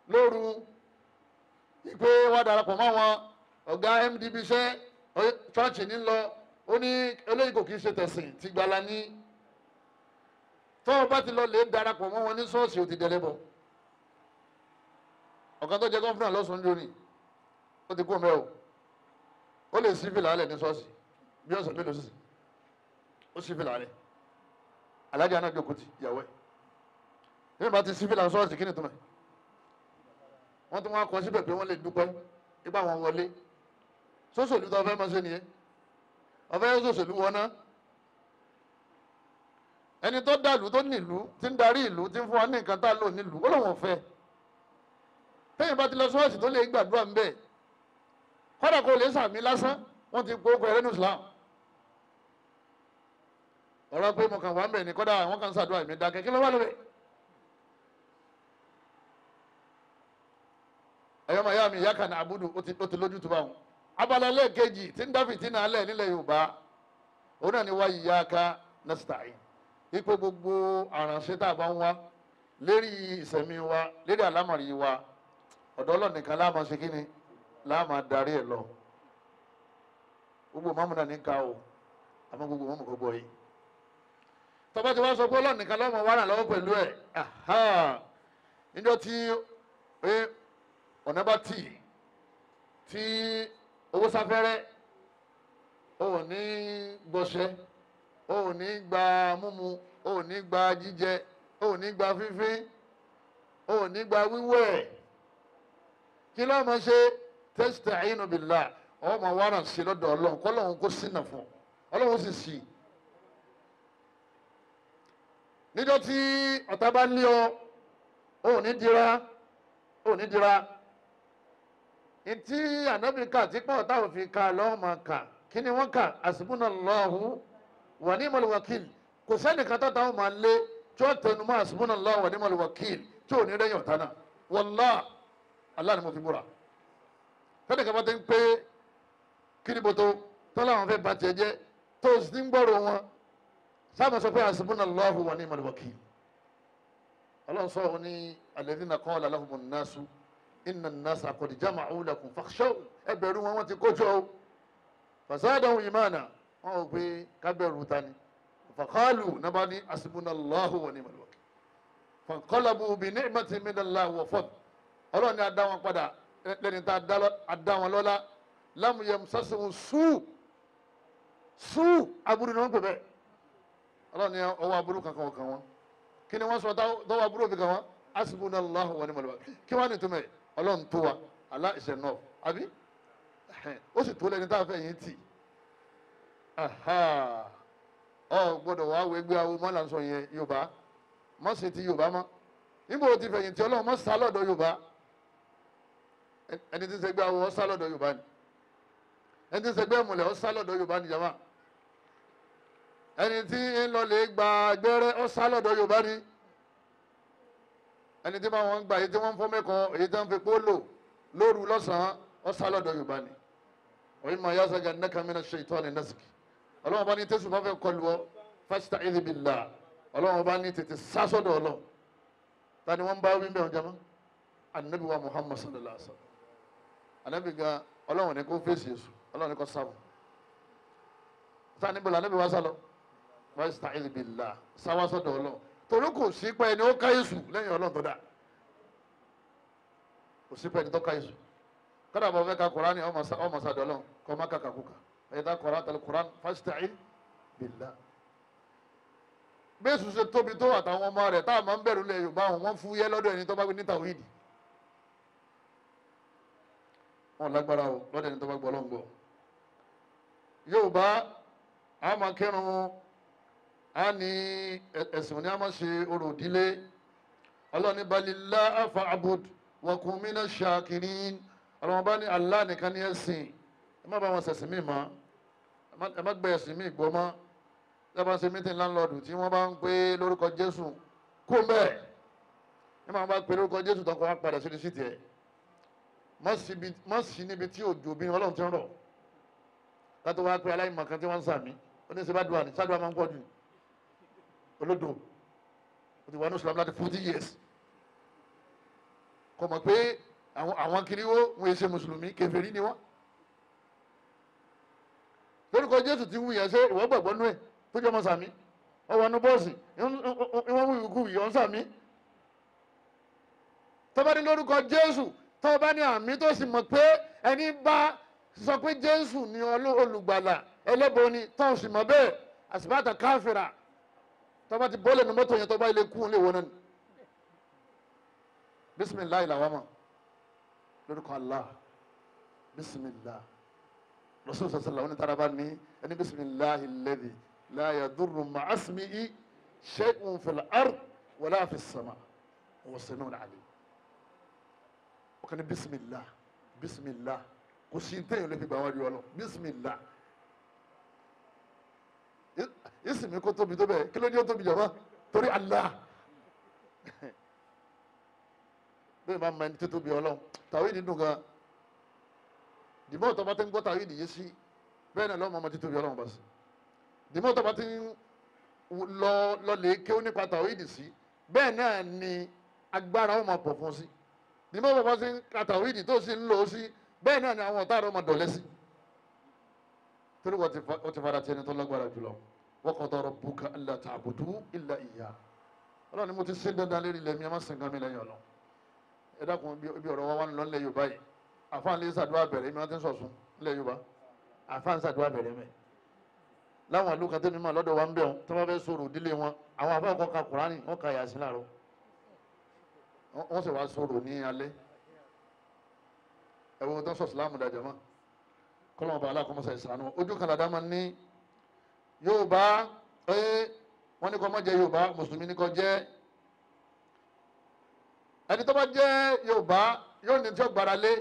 lóru, ìpè wọ́n darapọ̀ mọ́ wọn ọ̀gá MDB iṣẹ́ ṣọ́ọ̀ṣì ní lọ, ó ní eléyìí kò kì í ṣe tẹ̀sìn ti gbala ní. Tọ́ ọ bá ti lọ lè darapọ̀ mọ́ wọn ní ṣọ́ọ̀ṣì, ó ti dẹlẹ́bọ. Ọ̀kan tó jẹ́ gọ́fúnà lọ́sùn lónìí, ó ti kú ọmọ ẹ̀ o, ó lè sí fìlà alẹ̀ ní ṣọ́ọ̀ṣì bí ọ̀sẹ̀ mélòó sísè, ó sí fìlà alẹ̀. Alájà náà jókòó ti ìyàwó ẹ̀. Bí wọ́n bá ti sí fìlà ṣọ́ọ̀ṣì, kí ni túmọ̀ ẹ̀? Wọ́n tún wá kọ síbẹ̀ pé wọ́n lè dúpẹ́ nípa àwọn wọlé. Sọ́sọ̀lù tó fẹ́ máa ṣe nìyẹn, ọ̀fẹ́ sọ́sọ̀lù wọn náà. Ẹni tó dàlú tó nílùú tí ń darí ìlú tí ń fún wa ní nǹkan tá a lò nílùú ó lóun ọ̀fẹ́. Tẹ́yìn bá ti lọ sọ́ọ̀sì tó lè gbàdúrà ńbẹ̀, kọ́dà kó lè sàmì lásán, wọ́n ti gbókò ẹrẹ́nu Islam. Ọ̀rọ̀ pé mo kàn wá ńbẹ̀ ni kọ́dà àwọn kan ṣàdúrà mi dákẹ́, kí ló wà lóbẹ̀? Ẹ̀yọ́ màá yá mi ìyá kan ní abudu ó ti lójú tó bá wọn. Abala lẹ́ẹ̀kejì tí ń dá fìtínà alẹ́ nílẹ̀ Yorùbá, òun náà ni wá iyyaka nasta'in. Ipò gbogbo àránṣẹ́ tá a bá ń wá lérí ìsẹ̀mí wa, lérí àlámọ̀rí wa, ọ̀dọ̀ Ọlọ́run nìkan la máa ṣe kí ni la máa darí ẹ̀ lọ. Gbogbo mọ́mú náà ní ká o, àmọ́ gbogbo mọ́mú kò gbọ́ yìí. Tọ́ba ti wá sọ pé Ọlọ́run nìkan ló máa wá ràn lọ́wọ́ pẹ̀lú ẹ̀, níjọ́ tí ọ̀nà bá tì tí owó sáfẹ́rẹ́, o ò ní gbọ́ṣẹ́, o ò ní gba múmu, o ò ní gba jíjẹ, o ò ní gba fífín, o ò ní gba wíwẹ̀. Kí ló máa ṣe? Tasta'inu billah, ọ máa wá ràn sí lọ́dọ̀ Ọlọ́run, kọ́lọ́run kó sínà fún Ọlọ́run sì sí. Níjọ́ tí ọ̀tá bá lé ọ, o ò ní dira, o ò ní dira. Ntí ànábì kà tí pọ̀ táwọn fi ka lọ́wọ́ máa kà, kí ni wọ́n kà? Hasbunallahu wa ni'mal wakil. Kò sẹ́nìkan tó táwọn máa lé tí ó tẹnu mọ́ hasbunallahu wa ni'mal wakil tí ò ní rẹ́yìn ọ̀tá náà. Wallah, Allah ni mo fi búra. Sẹ́nìkan bá ti ń pé kíriboto tó láwọn fẹ́ ba tiẹ̀ jẹ́ tó o sì ń gbọ́rọ̀ wọn, sábà sọ pé hasbunallahu wa ni'mal wakil. Ọlọ́run sọ wọn ní alladhina qala lahumun nasu inna an-nasa qad jama'u lakum fakhshaw, ẹ bẹ̀rù wọn, wọ́n ti kójọ o. Fasadahu imana, wọn ò pé kábẹ̀rù ta ni. Faqalu nàbà ní hasbunallahu wa ni'mal wakil. Fanqalabu bi ni'matin minallahi wa fadl. Ọlọ́run ni a dá wọn padà lẹ́ni tá a dá wọn lọ́lá. Lam yamsasuhum su' su' aburú ni wọ́n pè bẹ́ẹ̀. Ọlọ́run ni ọwọ́ aburú kankan kan wọn. Kí ni wọ́n sọ tọ́wọ́ aburú fi kan wọn? Hasbunallahu wa ni'mal wakil. Kí wọ́n á ní túmọ̀ ẹ̀? Ọlọ́run tó wa, Allah is enough, àbí? Ó sì tó lẹ́ni tá a fẹ́ yín tì. Ọ gbọ́dọ̀ wá wo ẹgbẹ́ awo mọ́ là ń sọ yẹn Yorùbá, mọ́ sí ti Yorùbá mọ́. Níbo o ti fẹ̀yìntì Ọlọ́run mọ́ sá lọ́dọ̀ Yorùbá. Ẹni tí ń ṣẹgbẹ́ awo ó sá lọ́dọ̀ Yorùbá ni. Ẹni tí ń ṣẹgbẹ́ ìmùlẹ̀ ó sá lọ́dọ̀ Yorùbá ni jama. Ẹni tí ń lọ lè gba gbẹ́rẹ́ ó sá lọ́dọ̀ Yorùbá ni. Ẹni tí wọ́n ń gba èyí tí wọ́n ń fọ́ mẹ́kọ̀ọ́, èyí tí wọ́n fi pólò lóru lọ́sàn-án ó sá lọ́dọ̀ Yorùbá ni. Wa imma yanzaghannaka minash shaitani nazg. Ọlọ́run bá ní tẹ́sùn bá fẹ́ kọlu ọ, fasta'idh billah. Ọlọ́run bá ní tètè sá sọ́dọ̀ Ọlọ́run. Ta ni wọ́n bá wí bẹ́ẹ̀ jama? Anabi wa Muhammad sallallahu alaihi wa sallam. Anabi gan Ọlọ́run ní kó fèsì Èṣù, Ọlọ́run ní kó sábà. Sáà níbo la anabi wa sálọ? Fasta'idh billah, sáwá sọ́dọ̀ Ọlọ́run. Torí kò sí pé ẹni ó ká Èṣù lẹ́yìn Ọlọ́run tó dá. Kò sí pé ẹni tó ká Èṣù. Kọ́dà bọ̀ fẹ́ ka Kùránì ọmọ sàdọ̀ Ọlọ́run kọ́ má kàkà kúkà. Ẹ̀dá Kùránì tẹ̀lé Kùránì fasta'idh billah. Bẹ́ẹ̀sù ṣe tóbi tó àtàwọn ọmọ rẹ̀ tá a máa ń bẹ̀rù lẹ̀ Yorùbá wọn, wọ́n fúyẹ́ lọ́dọ̀ ẹni tó bá gbé ní tàwíìdì. Wọn lágbára o lọ́dọ̀ ẹni tó bá gbọ́ Ọlọ́run gbọ́. Yorùbá a máa kírun, a ní ẹ̀sìn ní a máa ṣe orò ìdílé. Ọlọ́run ní balillaha fa'bud wa kun minash shakirin. Ọlọ́run bá ní Allah nìkan ní ẹ̀sìn, ẹ má bá wọn ṣẹ̀sìn mí mọ́, ẹ má gbé ẹ̀sìn mí gbọ́ mọ́. Lọ́ba ṣe mítìn láńlọ́ọ̀dù tí wọ́n bá ń pè lórúkọ Jésù kó mbẹ́, ẹ máa bá pè lórúkọ Jésù tó kọ́ wá padà sórí síìtì ẹ̀. Má sí níbi tí òjò bí Ọlọ́run ti ń rọ̀, kátó wá pé aláìmọ̀ kan tí wọ́n ń sàmí ó ní sèbá dùn àní sádùn àmọ́ ń pọ̀ jù olódò. Ó ti wà ní Islam láti 40 years, kò mọ̀ pé àwọn kiriwo wọn ṣe mùsùlùmí, kèfèrí ni wọ́n. Lórúkọ Jésù ti wù yẹn, ṣé ìwọ gbàgbọ́ nú ẹ̀ tó jẹ́ ọmọ sàmí? Ọwọ́ ẹnu bọ́ọ̀sì ìwọ́n wù ikú yọ̀ ń sàmí. Tó bá ní lórúkọ Jésù, tó bá ní àmì tó sì mọ̀ pé ẹni bá sọ pé Jésù ni olùgbàlà ẹlẹ́bọ ni, tó sì mọ̀ bẹ́ẹ̀ àsìbáta káfíra. Tó bá ti bọ́ọ̀lù ní mọ́tò yẹn, tó bá ilé kú lè wọ́n náà ni. Bisimilayi làwọn mọ̀ lórúkọ Allah, bisimilah. Rasul sallallahu alaihi wa sallam ní ẹni bisimilahi alladhi la yadurru ma'a ismihi shay'un fil ard wala fis sama wa sami'un alim. Ọkàn ní bisimilah bisimilah kò sí ntẹ̀yìn ló fi gbà wájú ọlọ bisimilah. Ìsìnmi kó tóbi tó bẹ́ẹ̀ kí ló ní ó tóbi jọba torí Allah. Bẹ́ẹ̀ máa ma ẹni tó tóbi ọlọ́run tàwíìdì dùn gan. Dìmọ́ tó bá ti ń gbọ́ tàwíìdì yìí sí bẹ́ẹ̀ náà lọ́mọ ọmọ tó tóbi ọlọ́run bá sí. Dìmọ́ tó bá ti ń lọ lọlé kéwú nípa tàwíìdì sí bẹ́ẹ̀ náà ni agbára ó máa pọ̀ fún sí. Dìmọ́ tó bá ti ń ka tàwíìdì tó sì ń lò ó sí bẹ́ẹ̀ náà ni àwọn ọ̀tá rẹ̀ ó máa dọ̀lẹ́ sí. Torí wọ́n ti fara ti ẹni tó lágbára jùlọ. Wa qada rabbuka alla ta'budu illa iyyah. Ọlọ́run ni mo ti ṣe dandan lérí ilẹ̀ mi ẹ má sìn kan mi lẹ́yìn ọlọ́run. Ẹ dákun ibi ọ̀rọ̀ wa wà ń lọ nílẹ̀ Yorùbá yìí. Àfáàn lè ṣàdúrà bẹ̀rẹ̀ èmi wọn ti ń sọ̀sùn nílẹ̀ Yorùbá. Àfáàn ṣàdúrà bẹ̀rẹ̀ mẹ́. Láwọn ìlú kan tẹ́mi máa lọ́dọ̀ wa ń bẹ̀ wọn tí wọ́n fẹ́ sọ̀rọ̀ ìdílé wọn àwọn àfáàn kan ka Kùránì wọ́n ka Yásìn láàárọ̀. Wọ́n sì wá sọ̀rọ̀ ní alẹ́. Ẹ̀wọ̀n tó ń sọ Ìsìlámù dàjà mọ́. Kọ́lọ́mù bá aláàkọ́mọ́sà ìsànú. Ojú kan làdá máa ń ní Yorùbá wọ́n ní kó má jẹ́ Yorùbá mùsùlùmí ní kó jẹ́. Ẹni tó bá jẹ́ Yorùbá yóò ní tí ó gbára lé.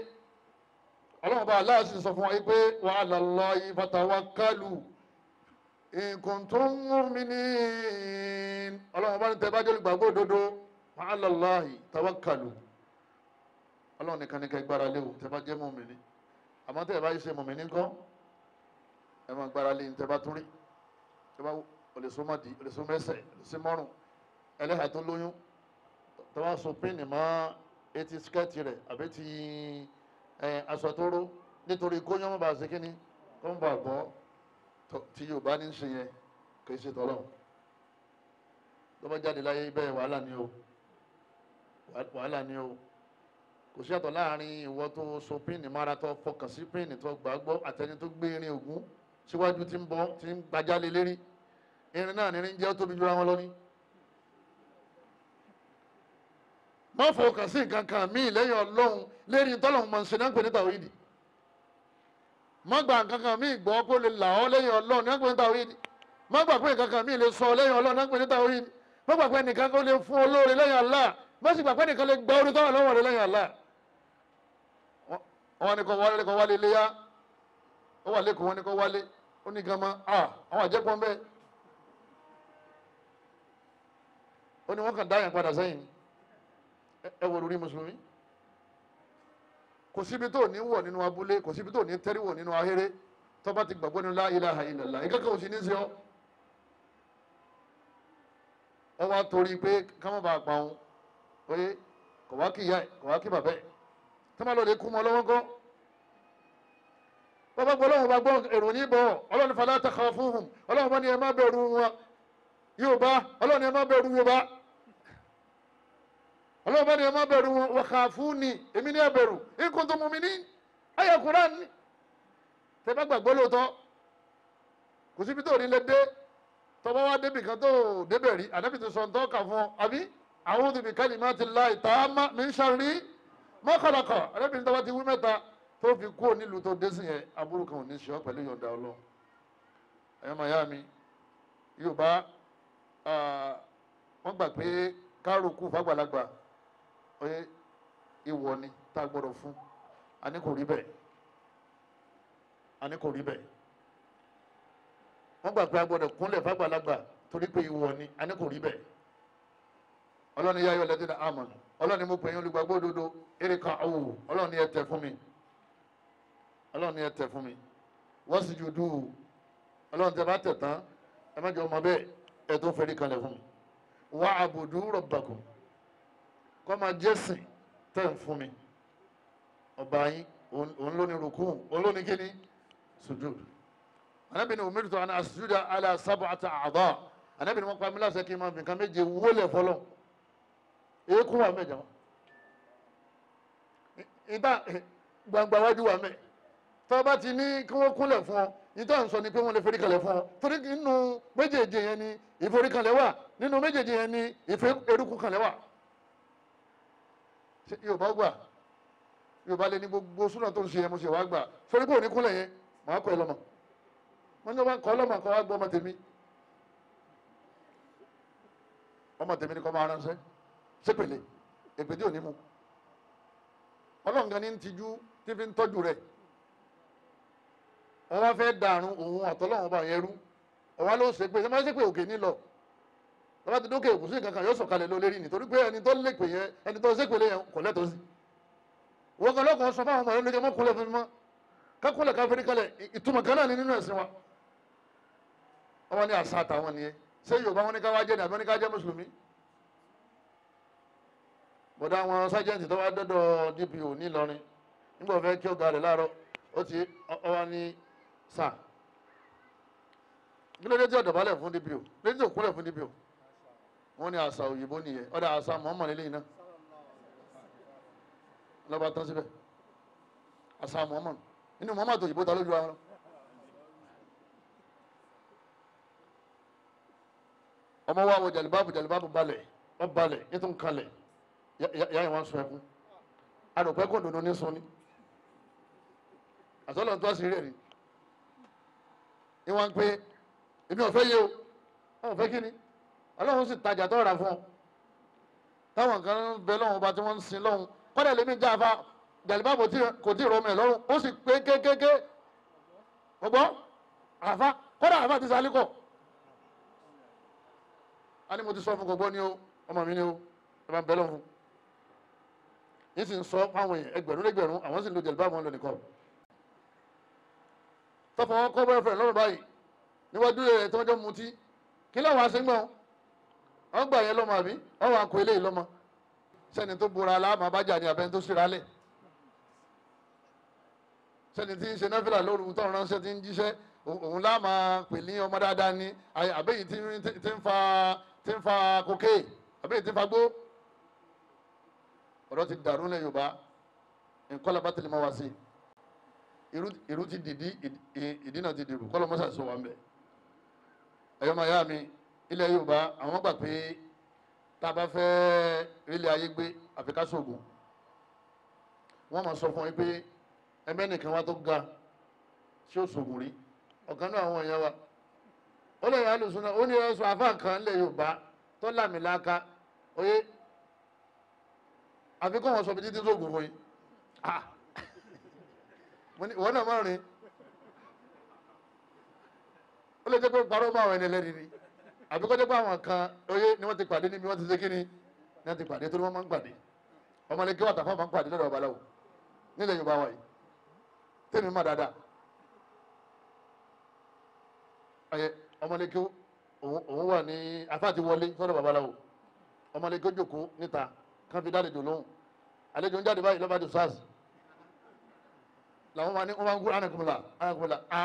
Ọlọ́run bá aláà sì sọ fún wa pé wa ala Allahi fatawakkalu in kuntum mu'minin. Ọlọ́run bá ní tẹ́ bá jẹ́ olùgbàgbọ́ òdodo wa ala Allahi tawakkalu. Ọlọ́run nìkan ní kẹ́ gbára lé o tẹ́ bá jẹ́ mùmínì. Àmọ́ tẹ́ bá yìí ṣe mùmínì ńkọ́ ẹ máa gbára lé ní tẹ́ bá tún rí. Tẹ́ bá olùsọmọdì olùsọmẹsẹ olùsọmọrùn ẹlẹ́hà tó lóyún tó bá so píìnì mọ́ etí skẹ́ẹ̀tì rẹ̀ àbí ti aṣọ tó ró nítorí kóyún ọmọ bá ṣe kínní kó ń bà gbọ́ tí Yorùbá ní í ṣe yẹn kì í ṣe tọ́lọ̀. Tó bá jáde láyé bẹ́ẹ̀ wàhálà ni o, wàhálà ni o. Kò sí àtọ̀ láàrin ìwọ tó so píìnì mára tó fọkàn sí píìnì tó gbàgbọ́ àtẹni tó gbé irin ògún síwájú tí ń bọ́ tí ń gbajálé lérí. Irin náà nírin jẹ́ ó tóbi jura wọn lọ ní. Má fọkàn sí nǹkan kan míì lẹ́yìn Ọlọ́run lérí tọ́lọ́run máa ń ṣe náà ń pè ní tàwíìdì. Má gba nǹkan kan míì gbọ́ kó lè là ọ́ lẹ́yìn Ọlọ́run náà ń pè ní tàwíìdì. Má gbà pé nǹkan kan míì lè sọ ọ́ lẹ́yìn Ọlọ́run náà ń pè ní tàwíìdì. Má gbà pé nìkan kó lè fún olóore lẹ́yìn Allah. Má sì gbà pé nìkan lè gba orí tọ́wọ̀ lọ́wọ́ rẹ lẹ́yìn Allah. Wọ́n ní kó wálé kó wálé léyà. Ó wà lẹ́kọ̀ọ́ wọ́n ní kó wálé. Ó ní gan mọ́ àwọn àjẹpọ̀ ń bẹ́ẹ̀. Ó ní wọ́n kàn dáyàn padà sẹ́yìn. Ẹ wò lórí mùsùlùmí. Kò síbi tó ní wọ̀ nínú abúlé, kò síbi tó ní tẹ́rí wọ̀ nínú ahéré tó bá ti gbàgbọ́ nínú la ilaha illallah. Ìkẹ́kọ̀ọ́ òsì ní sí ọ. Wọ́n wá torí pé ká má bàa pa òun. Oye, kò wá kí ìyá ẹ̀, kò wá kí bàbá ẹ̀. Tó má lọ lè kú mọ́ lọ́wọ́ ńkọ́. Bàbá gbọ́ Ọlọ́run bá gbọ́ èrò ní bọ̀. Ọlọ́run fala takhafuhum. Ọlọ́run bá ní ẹ má bẹ̀rù wọn. Yorùbá, Ọlọ́run ẹ má bẹ̀rù Yorùbá. Ọlọ́run bá ní ẹ má bẹ̀rù wọn. Wa khafuni, èmi ní ẹ bẹ̀rù. In kuntum mu'minin. Ayé Kùránì ni. Tẹ bá gbàgbọ́ lóòótọ́. Kò síbi tó rí lé dé. Tọ́ba wá débì kan tó débẹ̀ rí. Ànábì ti sọ ntọ́ kà fún ọ. Àbí a'udhu bi kalimatillahi tamma min sharri ma khalaqa. Ànábì ní tọ́ba ti wí mẹ́ta tó fi kúrò nílùú tó dé sí yẹn aburú kan ò ní ṣe ọ́ pẹ̀lú yọ̀ǹda Ọlọ́run. Ẹ̀yọ́ màyá mi, Yorùbá wọ́n gbà pé kárùkù fàgbàlagbà oye ìwọ ni tá a gbọ́dọ̀ fún. A ní kò rí bẹ́ẹ̀, a ní kò rí bẹ́ẹ̀. Wọ́n gbà pé a gbọ́dọ̀ kúnlẹ̀ fàgbàlagbà torí pé ìwọ ni, a ní kò rí bẹ́ẹ̀. Ọlọ́ni yá ayọ̀ lẹ́dínà àmọ̀nù. Ọlọ́ni mo pè yín olùgbàgbọ́ òdodo erika awò. Ọlọ́ni ẹ tẹ̀ fún mi. Ọlọ́ni ẹ tẹ̀ fún mi. Wọ́n sì ju dùn. Ọlọ́ni tẹ bá tẹ̀ tán ẹ má jẹ́ ọmọ bẹ́ẹ̀ ẹ tó fẹ́rí kalẹ̀ fún mi. Wà àbùdú rọ̀bàkù. Kọ́ máa jẹ́sìn tẹ̀ ń fún mi. Ọba yín òun ló ní rukun òun ló ní kíni sujud. Ànábì ní umirtu an asjuda ala sab'ati a'dha. Ànábì ní wọ́n pa mí láṣẹ kí n máa fi nǹkan méje wólẹ̀ fọlọ́. Eékún wà mẹ́jọ. Ìta gbangba wájú wà mẹ́. Tọ́ bá ti ní kí wọ́n kúnlẹ̀ fún ọ, ìta ń sọ ni pé wọ́n lè forí kalẹ̀ fún ọ. Torí nínú méjèèjì yẹn ni ìforíkalẹ̀ wà, nínú méjèèjì yẹn ni ìfẹ́ erékùn kalẹ̀ wà. Yorùbá gbà, Yorùbá lé ní gbogbo súnà tó ń ṣe yẹn mo ṣe wá gbà. Sórí pé òní kúnlẹ̀ yẹn, màá kọ́ ẹ lọ́mọ. Wọ́n ní wọ́n kọ́ lọ́mọ kọ́ wá gbọ́ ọmọ tèmi. Ọmọ tèmi ni kọ́ máa ránṣẹ́ sépèlè èpè tí ò ní mu. Ọlọ́run kan ní ń tijú tí fi ń tọ́jú rẹ̀. Wọ́n wá fẹ́ dàrún òun àtọ́lọ́run ọba yẹn rú. Ọ̀wá ló ń ṣe pé ṣé máa ń ṣe pé òkè nílọ. Lọ́ba ti dókè òkú sí nǹkan kan yóò sọ̀kalẹ̀ lọ lérí nítorí pé ẹni tó lépè yẹn ẹni tó ṣépèlé yẹn kò lẹ́tọ̀ọ́ sí. Wọ́n kan lọ́kàn sọ fáwọn ọmọ rẹ̀ lókè mọ́kúnlẹ̀ fún mi mọ́. Kákúnlẹ̀ káfírí kalẹ̀ ìtumọ̀ kan náà ní nínú ẹ̀sìn wa. Wọ́n ní àṣà àtàwọn nìyẹn. Ṣé Yorùbá wọn ní ká wá jẹ́ ní àbí wọn ní ká jẹ́ Mùsùlùmí? Bọ̀dá àwọn sájẹ́ǹtì tó wá dọ́dọ̀ DPO nílọrin nígbà fẹ́ kí ọ̀gá rẹ̀ láàárọ̀ ó ti ọwá ní sà kí ló dé tí ọ̀dọ̀bálẹ̀ fún DPO ló dé tí òkúlẹ̀ fún DPO? Wọ́n ní àṣà òyìnbó nìyẹn. Ọ̀dà àṣà mọ̀ọ́mọ̀ nílé iná lọ́ba tán síbẹ̀. Àṣà mọ̀ọ́mọ̀ nínú mọ̀ọ́mọ̀ àti òyìnbó ta lójú ara. Ọmọ wa wọ jàlibáàbù jàlibáàbù balẹ̀ ọ balẹ̀ nítorí kalẹ̀ yáyà wọn sọ ẹkún alùpùpù ẹkún dòdò ní sunni àtọ́lọ́ tó àṣírí rẹ̀ ni ìwọ̀n pé èmi ò fẹ́ yé o wọn ò fẹ́ kí ni ọlọ́run sì tajà tó rà fún ọ táwọn kan ń bẹ lọ́wọ́n ọba tí wọ́n ń sin lọ́hùn kọ́dà lèmi já afa jàlibáàbò kò tí ì rọmọ ẹ̀ lọ́rùn ó sì pé kékeré ọgbọ́n àfa kọ́dà àfa ti sálí kọ̀ á ní mo ti sọ fún gbogbo ni o ọmọ mi ni o ẹ bá ń bẹ lọ́hùn yìí sì ń sọ fáwọn èèyàn ẹgbẹ̀rún lẹ́gbẹ̀rún àwọn sì ń lo jẹ̀lúbá wọn lọ nìkan. Tọ́fọ̀ wọn kọ́ bẹ́ẹ̀ fẹ̀ lọ́rùn báyìí níwájú rẹ̀ tí wọ́n jọ mutí kí láwọn aṣèǹgbọ̀n wọ́n gbà yẹn lọ́mọ àbí wọ́n wà kó eléyìí lọ́mọ sẹ́ni tó bora aláàmà bájà ni àbẹ́ni tó síra lẹ̀ sẹ́ni tí ń ṣe náfìlà lóru tó ń ránṣẹ́ tí ń jíṣẹ́ òun láàmà pè ní ọmọ dáadáa ni àbẹ́yìí tí ń fa kókè àbẹ́yìí tí ń fa gbó. Ọ̀rọ̀ ti dàrú lẹ́ Yorùbá nǹkan lọ́ba tẹ̀lé máa wá sí irú ti dìdí ìdí náà ti dìrù kọ́lọ́ mọ́sà sọ wà ń bẹ̀. Ẹ̀yọ́ máa yá mi ilẹ̀ Yorùbá àwọn gbà pé tá a bá fẹ́ rílẹ̀ ayé gbé àfi ká ṣoògùn. Wọ́n máa sọ fún yín pé ẹgbẹ́ nìkan wá tó ga tí ó ṣoògùn rí ọ̀kan náà àwọn èèyàn wa ó lè yà lùsùn náà ó ní ẹ̀sùn àfáà kan lẹ̀ Yorùbá tó lámìláka oyè àfi kọ́ wọn sọ bí títí sóògùn fún yín. Ìwọ náà má rìn ó lè jẹ́ pé parọ́ mọ́ àwọn ẹni ẹlẹ́ni ni àbí kọ́ jẹ́ pé àwọn kan oyé ni wọ́n ti pàdé níbi wọ́n ti ṣe kíni ni wọ́n ti pàdé torí wọ́n máa ń pàdé ọmọlẹ́kẹ́ kí wọ́n tàfà máa ń pàdé lọ́dọ̀ babaláwo nílẹ̀ Yorùbá wa yìí tèmi má dáadáa ọyẹ ọmọlẹ́kẹ́ òun wà ní afá ti wọlé sọ́dọ̀ babaláwo ọmọlẹ́kẹ́ ó jókòó níta kan fi dálejò lóhùn àlejò ń jáde báyìí lọ́ba tó sars làwọn máa ní wọ́n máa ń gún anagunmọ̀lá anagunmọ̀lá a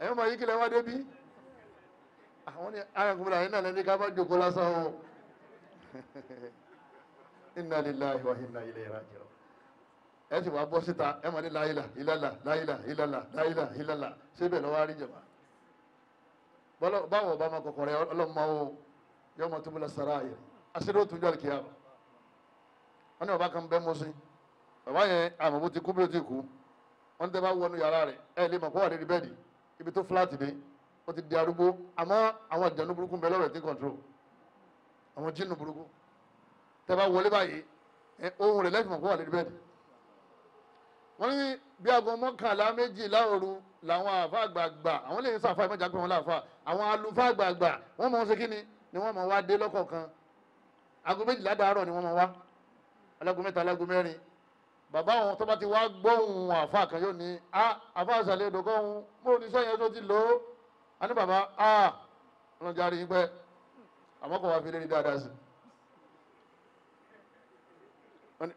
ẹ̀yọ́ máa yí kílẹ̀ wá débi àwọn ní anagunmọ̀lá yìí náà lẹ́ni ká bá jókòó lásán o. Inna lillahi wa inna ilayhi raji'un. Ẹ sì wá bọ́ síta ẹ máa ní láyìlá ìlàlà láyìlá ìlàlà láyìlá ìlàlà síbẹ̀ lọ́wọ́ àrí jẹ̀má báwo bá máa kọ̀kọ̀ rẹ ọlọ́mọ o yọ ọmọ tó múlẹ̀ sara yẹ àṣírí ó tún jọ àlùkìyàmà. Wọ́n ní bàbá kan bẹ́ mọ́ sí bàbá yẹn àmọ́ bó ti kú bí ó ti kú. Wọ́n ní tẹ́ bá wọnú yàrá rẹ̀ ẹ lè mọ̀ kó wà lórí bẹ́ẹ̀dì ibi tó fúláàtì dé ó ti di arúgbó àmọ́ àwọn àjànú burúkú ń bẹ lọ́rọ̀ ẹ̀ tí kọ̀ǹtró àwọn jínù burúkú tẹ́ bá wọlé báyìí ohun rẹ̀ lẹ́fìmọ̀ kó wà lórí bẹ́ẹ̀dì. Wọ́n ní bí aago 11 12 òru làwọn àfa àgbààgbà àwọn lè ń sàfà ìmọ̀jà pé wọ́n láàfà àwọn àlùfáà àgbààgbà wọ́n mọ̀ ọ́n ṣe kíni ni wọ́n mọ̀ wá dé lọ́kọ̀ọ̀kan aago 12 dàárọ̀ ni wọ́n mọ̀ wá alágo 3 alágo 4 bàbá wọn tó bá ti wá gbóhùn àfa kan yóò ní a àfa àṣàlẹ̀ odò kọ́hún mo ní sẹ́yìn tó ti lò ó a ní bàbá a ọlọ́jà rí i pẹ́ àmọ́ kò wá fi lérí dáadáa sí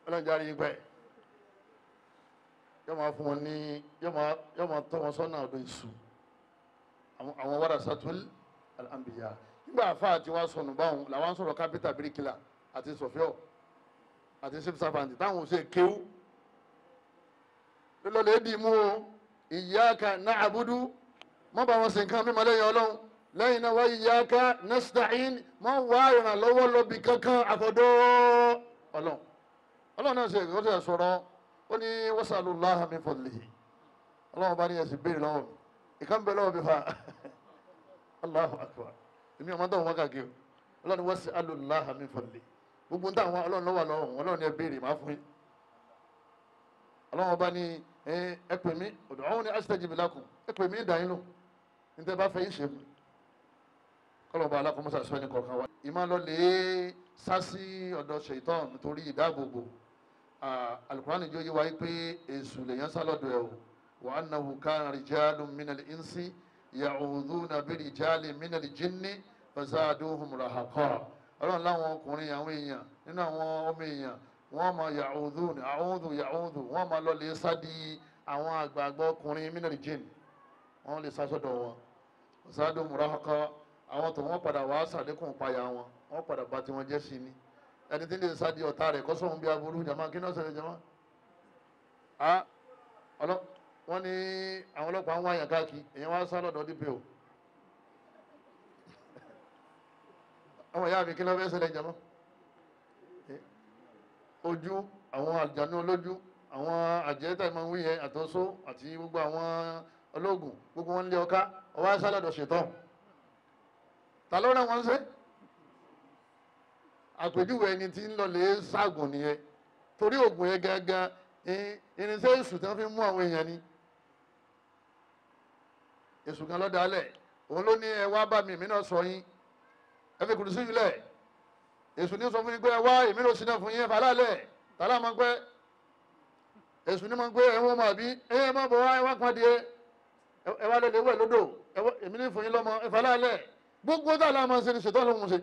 ọlọ́jà rí i pẹ́ yóò máa fún wọn ní yóò máa tọ́ wọn sọ́nà ọ̀dọ̀ ìṣù àwọn warasatul anbiya nígbà àfa àti wá sọnù báwọn làwọn sọ̀rọ̀ kápítà bíríkìlà àti sọ̀fíọ̀ àti sífisàfàǹtì táwọn ò ṣe kéwú lọ́lẹ̀ dì mú o iyyaka na'budu mọ́ bá wọn sì nǹkan mímọ́ lẹ́yìn ọlọ́run lẹ́yìn náà wá iyyaka nasta'in mọ́ wá ìrànlọ́wọ́ lọ́bi kankan àfọ̀dọ́ ọlọ́run. Ọlọ́run náà ṣe ìkọ́sẹ̀ sọ̀rọ̀ ó ní wasalullaha min fadlihi ọlọ́run bá ní ẹ̀sìn béèrè lọ́wọ́ mi ìkan bẹ lọ́wọ́ mi fa Allahu akbar èmi ọmọ tó ń wá kàkiri o Ọlọ́run was'alullaha min fadli. Gbogbo ń táwọn Ọlọ́run lọ́wọ́ lọ́wọ́ Ọlọ́run ni ẹ béèrè máa fún yín. Ọlọ́run ọba ní ẹ pè mí ud'uni astajib lakum, ẹ pè mí dà yín lò níta bá fẹ́ yín ṣe fún. Kọ́lọ́ba alákọ̀ọ́mọ́sá sọ ẹni kọ̀ọ̀kan wa. Ìmọ̀ lọ lè sá sí ọ̀dọ̀ ṣèitán nítorí ìdáàbòbò. Alukurani jẹ́ oyé wa pé èṣù lèyàn sá lọ́dọ̀ ẹ̀ o. Wa annahu kana rijalun minal insi ya'udhuna bi rijalin minal jinni fazaduhum rahaqa. Ọlọ́run láwọn ọkùnrin àwọn èèyàn nínú àwọn ọmọ èèyàn wọ́n máa ya'udhuna a'udhu ya'udhu wọ́n máa lọ lè sá di àwọn àgbààgbà ọkùnrin minal jinni, wọ́n lè sá sọ́dọ̀ wọn. Fazaduhum rahaqa, àwọn tó wọ́n padà wá sàlékún payà wọn, wọ́n padà bá tiwọn jẹ́ sí ni. Ẹni tí ń lè sá di ọ̀tá rẹ̀ kọ́ sóhun bí aburú jama kí ní ọ̀sẹ̀ lè jama. Wọ́n ní àwọn ọlọ́pàá ń wá àyàn káàkiri, èèyàn wá sá lọ́dọ̀ DPO. Àwọn ìyá mi kí ló fẹ́ ṣẹlẹ̀ jama. Ojú àwọn àlùjànnú olójú, àwọn àjẹtà ìmọ̀ wí yẹn àtọ́só àti gbogbo àwọn ológun gbogbo wọn lé ọká, ọwọ́ sá lọ́dọ̀ ṣètọ́. Ta ló rán wọn ṣe? Àpèjúwe ẹni tí ń lọ lè ṣaagùn nìyẹn, torí oògùn yẹn gangan irinṣẹ́ èṣù tí wọ́n fi mú àwọn èèyàn ni. Èṣù kan lọ́dọ̀ alẹ̀, òun ló ní ẹ wá bá mi, èmi náà sọ yín, ẹ fi kùrùsí yìí lẹ̀. Èṣù ní sọ fún yín pé ẹ wá, èmi náà sì náà fún yín, ẹ fà lálẹ̀ tàlá máa ń pẹ́. Èṣù ní máa ń pẹ́ ẹ̀wọ̀n máa bí ẹ má bọ̀ wá, ẹ wá pọ́n díẹ̀, ẹ wá lọ́lẹ̀ wẹ̀ lódò, èmi ní fún yín lọ́mọ, ẹ fà lálẹ̀. Gbogbo tá a lá máa ń ṣe ni ṣètò ló ń ṣe.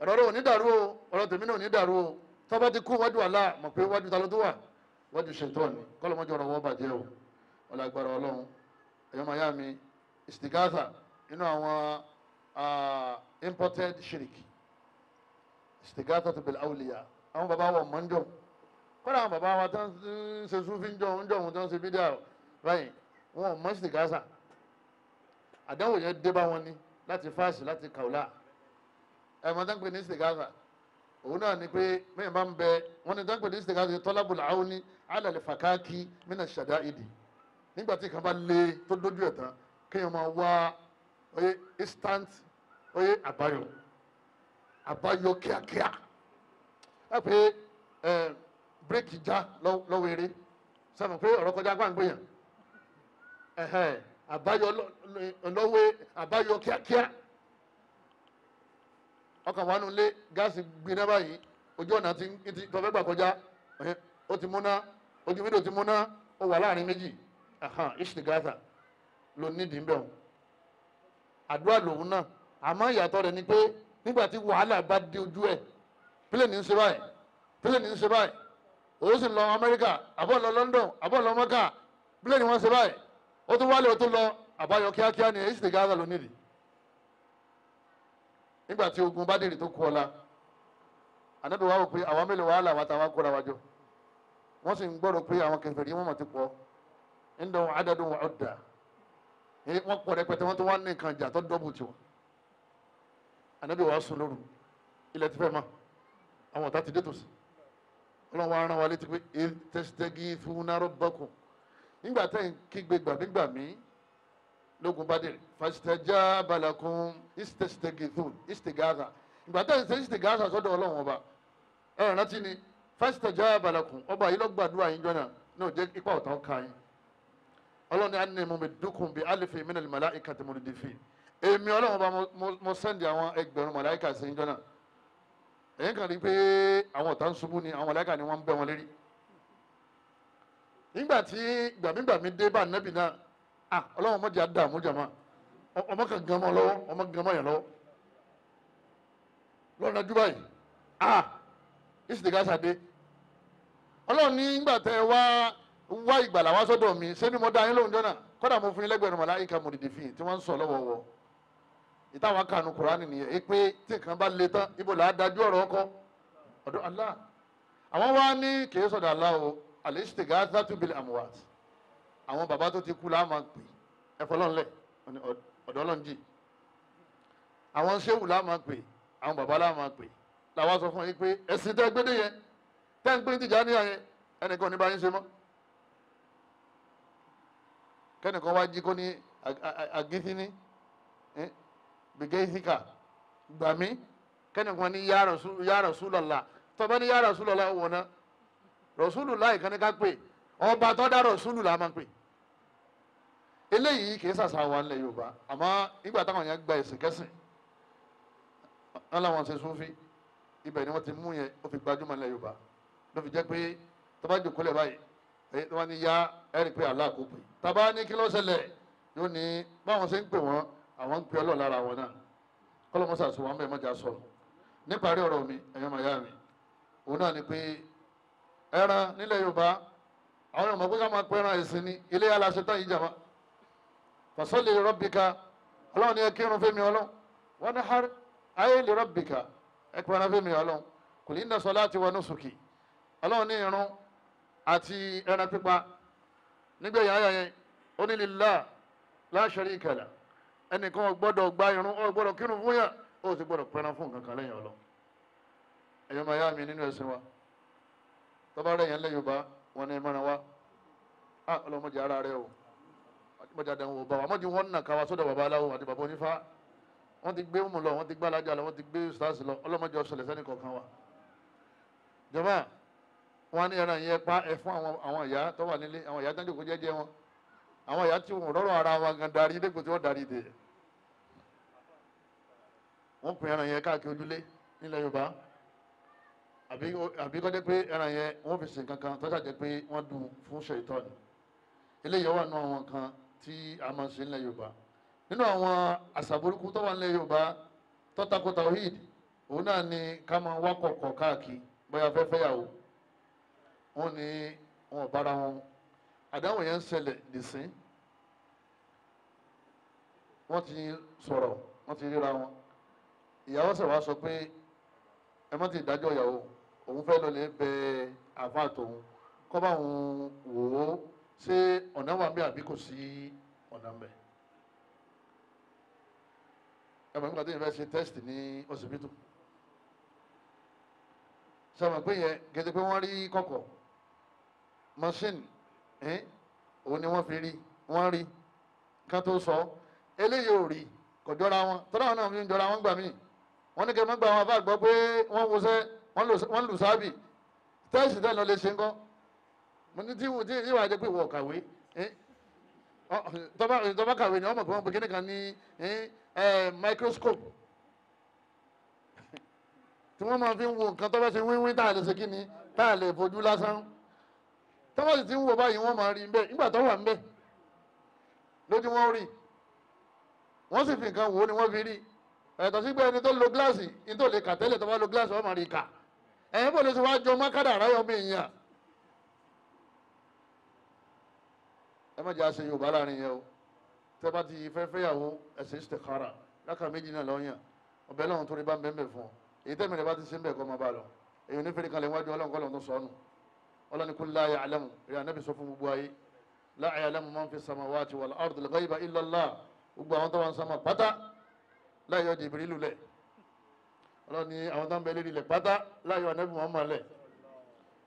Ọ̀rọ̀ rẹ̀ ò ní dàrú o, ọ̀rọ̀ tèmi náà ò ní dàrú o. Tó bá ti kú wájú Allah, mọ̀ pé wájú ta ló tó wà, wájú ṣètò ni. Kọ́lọ́mọ́jọ́ ọ̀rọ̀ wọ́n bàjẹ́ o, ọ̀làgbàrà Ọlọ́run. Ẹ̀yọ́ máa yá mi, istighatha nínú àwọn imported shirik, istighatha bil awliya. Àwọn bàbá wa mọ̀ ń jọ, kọ́lá àwọn bàbá wa tó ń ṣe súnfín jọ ń jọ òun tó ń ṣe bídíà báyìí, wọn ò mọ̀ istighatha. Àdánwò yẹn dé bá wọn ni láti fáàsì láti kàwlá. Ẹ̀mọ́ tó ń pè ní istighatha òun náà ni pé mẹ́yìn bá ń bẹ wọ́n ní tó ń pè ní istighatha talabul auni ala al-fakaki mina shada'idi. Nígbà tí kan bá lé tó dójú ẹ̀ tán, kéèyàn máa wá oye instant oye àbáyọ àbáyọ kíákíá. Ẹ pé ẹ bírèkì já lọ́wọ́ eré sọ pé ọ̀rọ̀ kọjá gbàǹgbé yẹn ẹ̀hẹ́n àbáyọ lọ́wọ́ àbáyọ kíákíá. Ọkàn wà nù lé gáàsì gbiná báyìí, ojú ọ̀nà tí tọ́fẹ́ gbà kọjá ó ti múná, ojú fídíò ti múná, ó wà láàrin méjì. Istighatha ló nídìí bẹ́ẹ̀ o. Àdúrà lòun náà, àmọ́ ìyàtọ̀ rẹ̀ ni pé nígbà tí wàhálà bá dé ojú ẹ̀, pílẹ̀nì ń ṣe báyìí, pílẹ̀nì ń ṣe báyìí, òun sì lọ Amẹ́ríkà, àbọ̀ lọ London, àbọ̀ lọ Mọ́kà, pílẹ̀nì wọn ṣe báyìí, ó tún wálé ó tún lọ, àbáyọ kíákíá ni istighatha ló nídìí. Nígbà tí ogun Bádìrì tó kú ọ̀la, Ànábì wa wò pé àwọn mélòó wàhálà wa táwa kóra wájọ, wọ́n sì ń gbọ́dọ̀ pé àwọn kèfèrí wọn mọ̀ ti pọ̀, indahum adadun wa udda, wọ́n pọ̀ rẹpẹtẹ, wọ́n tó wá ní nǹkan ìjà tó dọ́bù tiwọn. Ànábì wa sùn lóru, ilẹ̀ ti fẹ́ mọ́, àwọn ọ̀tá ti dé tòsí. Ọlọ́run wa rán wa létí pé idh tastaghithuna rabbakum, nígbà tẹ́ ń kígbe gbàmígbàmí lógun Bádìrì, fastajaba lakum istastaghithun istighatha. Ìgbà tẹ́ ń ṣe istighatha sọ́dọ̀ Ọlọ́run ọba, ẹ rántí ni fastajaba lakum, ọba yìí ló gbàdúrà yín jọ́nà náà jẹ́ ipa ọ̀tá ọ̀ka yín. Ọlọ́run ní anni mumiddukum bi alifin minal malaikati murdifin. Èmi Ọlọ́run ọba mo sẹ́ndì àwọn ẹgbẹ̀rún màláìkà sí yín jọ́nà. Èyí kan rí pé àwọn ọ̀tá ń ṣubú ni àwọn màláìkà ni wọ́n ń bẹ́ wọn lérí. Nígbà tí gbàmígbàmí dé bá nẹ́bì náà, Ọlọ́run mọ̀jẹ̀ àdààmú jàmá, ọmọ kan gan mọ́ lọ́wọ́, ọmọ gan mọ́ yàn lọ́wọ́ lọ́nà jù báyìí. Istighatha dé. Ọlọ́run ní nígbà tẹ́ wá wá ìgbàlà wá sọ́dọ̀ mi, ṣé bí mo dá yín lóhùn jọ́nà, kọ́dà mo fún yín lẹ́gbẹ̀rún màláíkà mùrìdìfín tí wọ́n ń sọ lọ́wọ́wọ́. Ìtawà kanu Kùránì nìyẹn, é pé tí nǹkan bá le tán, ibo là á dájú ọ̀rọ̀ ọkọ ọ̀dọ̀ Allah. Àwọn wá ní kì í sọ̀dọ̀ Allah o, al-istighathatu bil amwat. Àwọn bàbá tó ti kú la máa pè, ẹ̀fọ́ lọ́nlẹ̀ ọ̀dọ̀ Ọlọ́run jì. Àwọn ṣéwù la máa pè, àwọn bàbá la máa pè. Làwa sọ fún yín pé ẹ̀sìn tẹ́ gbédè yẹn, tẹ́ ń pín Tìjàníyà yẹn, ẹnìkan ò ní bá yín ṣe mọ́. Kẹ́nìkan wá jí kó ní àgísíní bìgẹ́síkà, Gbà mí kẹ́nìkan ní ya Rasulullah, tọ́ba ní ya Rasulullah wọ̀ ná Rasulullah ìkànnì ká pè ọba tó dá Rasulullah máa ń pè. Eléyìí kì í sàṣà wa nílẹ̀ Yorùbá, àmọ́ nígbà táwọn yẹn gba ẹ̀sìn kẹ́sìn wọn làwọn ṣe Súfí, ibẹ̀ ni wọ́n ti mú yẹn ó fi gbajúmọ̀ nílẹ̀ Yorùbá, ló fi jẹ́ pé tọ́ba jòkó lẹ̀ báyìí wọ́n ní ya ẹ̀rí pé Allah kò pè, tàbá ní kí ló ṣẹlẹ̀ yóò ní báwọn ṣe ń pè wọ́n, àwọn ń pè Ọlọ́run lára wọn náà. Kọ́lọ́mọ́sà sọ wọn bẹ́ẹ̀ mọ́jà sọ̀rọ̀. Níparí ọ̀rọ̀ mi, ẹ̀yọ́ màyá mi, òun náà ni pé ẹran nílẹ̀ Yorùbá àwọn ọmọ pé ká máa pẹ́ran ẹ̀sìn ni ilé aláṣẹ tán yìí jàmá. Fasalli li rabbika, Ọlọ́run ni ẹ kírun fẹ́mi Ọlọ́run, wanhar ayé li rabbika, ẹ pẹ́ran fẹ́mi Ọlọ́run. Kul inna salati wa nusuki, Ọlọ́run ní irun àti ẹran pípa nígbẹ̀yìn ayà yẹn ó ní lillah la sharika lah, ẹnìkan ò gbọ́dọ̀ gba irun, ò gbọ́dọ̀ kírun fún yà, ó sì gbọ́dọ̀ pẹ́ran fún nǹkan kan lẹ́yìn Ọlọ́run. Ẹ̀yọ́ máa yá mi nínú ẹ̀sìn wa, tọ́ba rẹ̀ yẹn lẹ́yìn Yorùbá wọn ní mọ́ra wa, á ọlọ́mọdé ara rẹ o, mọ́jà dánwò bá wa, mọ́jú wọn nà ká wa sọ́dọ̀ bàbá aláwo àti bàbá onífá, wọ́n ti gbé mú lọ, wọ́n ti gbé alájà lọ, wọ́n ti gbé stars lọ, ọlọ́mọdé ọ̀sọ̀lẹ̀ sẹ́ni kọ̀ọ̀kan wa. Jọba wọn ní ẹran yẹn pa ẹ fún àwọn ìyá tó wà nílé, àwọn ìyá tó ń jókòó jẹ́jẹ́ wọn, àwọn ìyá tí wọn rọrùn ara wọn gan darí dépò tí wọ́n darí dè, wọ́n pè ẹran yẹn káàkiri ojúlé nílẹ̀ Yorùbá, àbí kọ́ jẹ́ pé ẹran yẹn wọ́n fi sìn kankan tó ṣàjẹ́ pé wọ́n dùn fún ṣèitọ́ni. Eléyìí wà nínú àwọn kan tí a máa ń ṣe nílẹ̀ Yorùbá. Nínú àwọn àṣà burúkú tó wà nílẹ̀ Yorùbá tó tako tawhid, òun náà ni ká máa wá kọ̀kọ̀ káàkiri bóyá fẹ́ fẹ́yàwó, wọ́n ní wọn ò bára wọn. Àdáhùn yẹn ń ṣẹlẹ̀ nìsín, wọ́n ti sọ̀rọ̀, wọ́n ti ríra wọn, ìyàwó ṣẹ̀ wá sọ pé ẹ má ti dájọ́ ìyàwó, òun fẹ́ lọ lè bẹ àfa tòun kọ́ bá òun wò ó, ṣé ọ̀nà wà ń bẹ àbí kò sí ọ̀nà ń bẹ. Ẹ mọ̀ nígbà tí yẹn fẹ́ ṣe test ní ọsibítù, sọmọ pé yẹn gẹ́gẹ́ pé wọ́n rí kọ̀kọ̀ machine òun ni wọ́n fi rí, wọ́n rí ká tó sọ eléyìí ò rí, kò jọra wọn, tọ́lá wọn náà fi ń jọra wọn gbà míì. Wọ́n ní kí wọ́n gba àwọn afá gbọ́ pé wọ́n wọṣẹ́, wọ́n lù sábì tẹ́sì tẹ́lẹ̀ lè ṣe ńkọ́. Mo ní tí ìwà jẹ́ pé ìwọ kàwé, tọ́ba kàwé ni wọ́n mọ̀ pé wọ́n pe kíní kan ní microscope tí wọ́n máa fi ń wo nǹkan tọ́ba ṣe wíwí tá a lè ṣe kíni tá a lè fojú lásán, tọ́ba sì ti ń wo báyìí wọ́n máa rí ń bẹ́ẹ̀ nígbà tó wà ń bẹ́ẹ̀ lójú wọn rí, wọ́n sì fi nǹkan wò ó ni wọ́n fi rí. Ẹ̀tọ́ sí pé ẹni tó lo gíláàsì ní tó lè kà tẹ́lẹ̀ tó bá lo gíláàsì wọ́n máa rí kà, ẹ̀yìn bò ló ti wá jọ mọ́kàdà ráyọ̀ mi yàn. Ẹ má jẹ́ àṣẹ Yorùbá láàrin yẹn o, tẹ́ bá ti fẹ́ fẹ́yàwó ẹ̀sìn istikhara láka méjì náà lọ́yàn, ọbẹ̀ lọ́run tó rí bá ń bẹ́ẹ̀ bẹ́ẹ̀ fún ọ, èyí tẹ́mi rẹ̀ bá ti ṣe ń bẹ̀ kọ́ máa bá lọ, èyí ní fèrè kalẹ̀ wájú Ọlọ́run kọ́ lọ́run tó sọ ọ́nù. Ọlọ́run kul la ya'lamu, ìyá Ànábì sọ fún gbogbo ayé, la ya'lamu man fi samawati wal ardi al-ghayba illa Allah, gbogbo àwọn tó wà ń sánmà pátá láyọ̀ Jìbìrìlù lẹ̀, Ọlọ́run ní àwọn tó ń bẹ lérí lẹ̀ pátá láyọ̀ Ànábì Muhammad lẹ̀,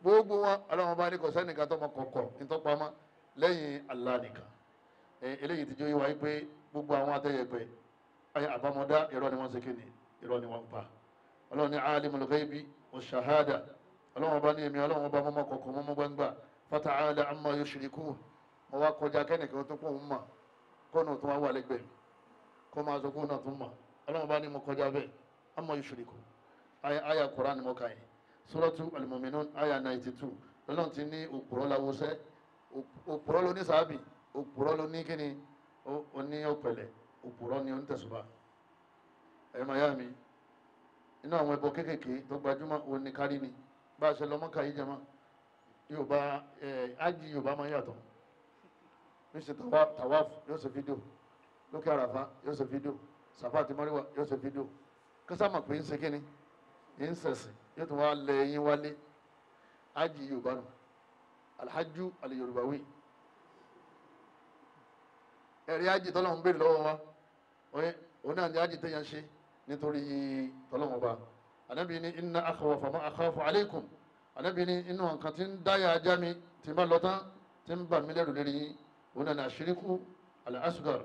gbogbo wọn Ọlọ́run bá ní kò sẹ́nìkan tó mọ kọ̀kọ̀ nítọ́pamọ́ lẹ́yìn Allah nìkan. Eléyìí ti jó yé wa yí pé gbogbo àwọn atẹ́yẹpẹ àbámọ́dá irọ́ ni wọ́n ṣe kéde, irọ́ ni wọ́n pa. Ọlọ́run ní alimul ghaibi wash-shahada, Ọlọ́run bá ní èmi Ọlọ́run bá mọ́mọ́ kọ̀kọ̀ mọ́mọ́ gbangba, fata'ala amma yushrikun, mo wá kọjá kẹ́nìkan tó pọ̀ ń mọ̀ kọ́nà tó wá wà lẹ́gbẹ̀ẹ́ mi kọ́ máa sọ kó náà tó mọ̀, Ọlọ́run bá ní mo kọjá bẹ́ẹ̀, amma yushrikun. Aya Qur'an ni mo kà yẹn, Suratu Al-Mu'minun aya 92, Ọlọ́run ti ní òpùrọ́ lawọ́sẹ́, òpùrọ́ ló ní sàábì, òpùrọ́ ló ní kíni, ó ní ọ̀pẹ̀lẹ̀, òpùrọ́ ni onítẹ̀sùbà. Ẹ̀yọ́ màyá mi, inú àwọn ẹbọ kéékèèké tó gbajúmọ̀ òun ni kárí ni, bá a ṣe lọ Mọ́kà yìí jẹmọ́, Yorùbá ájì Yorùbá máa ń yàtọ̀, yóò ṣe tàwáfù yóò ṣe fídíò, lókè àràfá yóò ṣe fídíò, Sàfà àti Márúwà yóò ṣe fídíò, kásámà pé ń ṣe kíni, ń ṣẹ̀sìn, yóò tún wá lẹ eyín wálé. Ájì Yorùbá nù, alhaju al-Yorùbáwí. Ẹ̀rí ájì tọ́lọ́run ń béèrè lọ́wọ́ wa, òun náà ní ájì téèyàn ṣe nítorí tọ́lọ́run ọba. Ànábì ní inna akhwafa ma akhafu alaykum, Ànábì ní inú nǹkan tí ń dáyà ajá mi tí ń bá lọ tán tí ń bà mí lẹ́rù lérí yín, òun náà ní àṣíríkù al-asghar,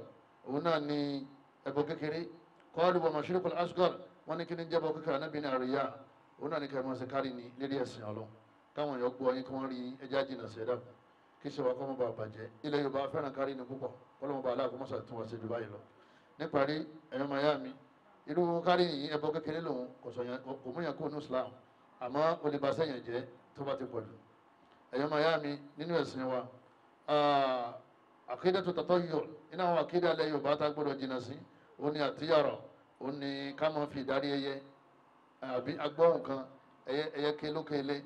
òun náà ní ẹbọ kékeré. Qalu wa ma shirku al-asghar, Wọ́n ní kí ni jẹ́bọ kékeré? Anábì ní àríyá òun náà ní ká ẹ máa ṣe kárí ni lérí ẹ̀sìn Ọlọ́run, káwọn èèyàn gbọ́ yín kí wọ́n rí ẹja jìnnà sí ẹ̀dá kí ṣe wà kọ́ mọ́ bá bàjẹ́. Ilẹ̀ Yorùbá fẹ́ràn kárí ni púpọ̀, kọ́lọ́mọ bá aláàkó mọ́sà tún wá sí jù báyìí lọ. Níparí, ẹ̀yọ́ maya mi, irú kárí yìí ẹbọ kékeré lòun kò mú yàn kó ní Islam, àmọ́ ó lè ba sẹ́yìn jẹ́ tó bá ti pọ̀ jù. Ẹ̀yọ́ maya mi nínú ẹ̀sìn wa, àkídà tó tàtọ́ yọ nínú àwọn àkídà ilẹ̀ Yorùbá tá gbọ́dọ̀ jìnnà sí, ó ní àtiyàrọ̀, ó ní ká máa fi ìdarí ẹyẹ àbí agbọ́hùn kan ẹyẹ kélókèlé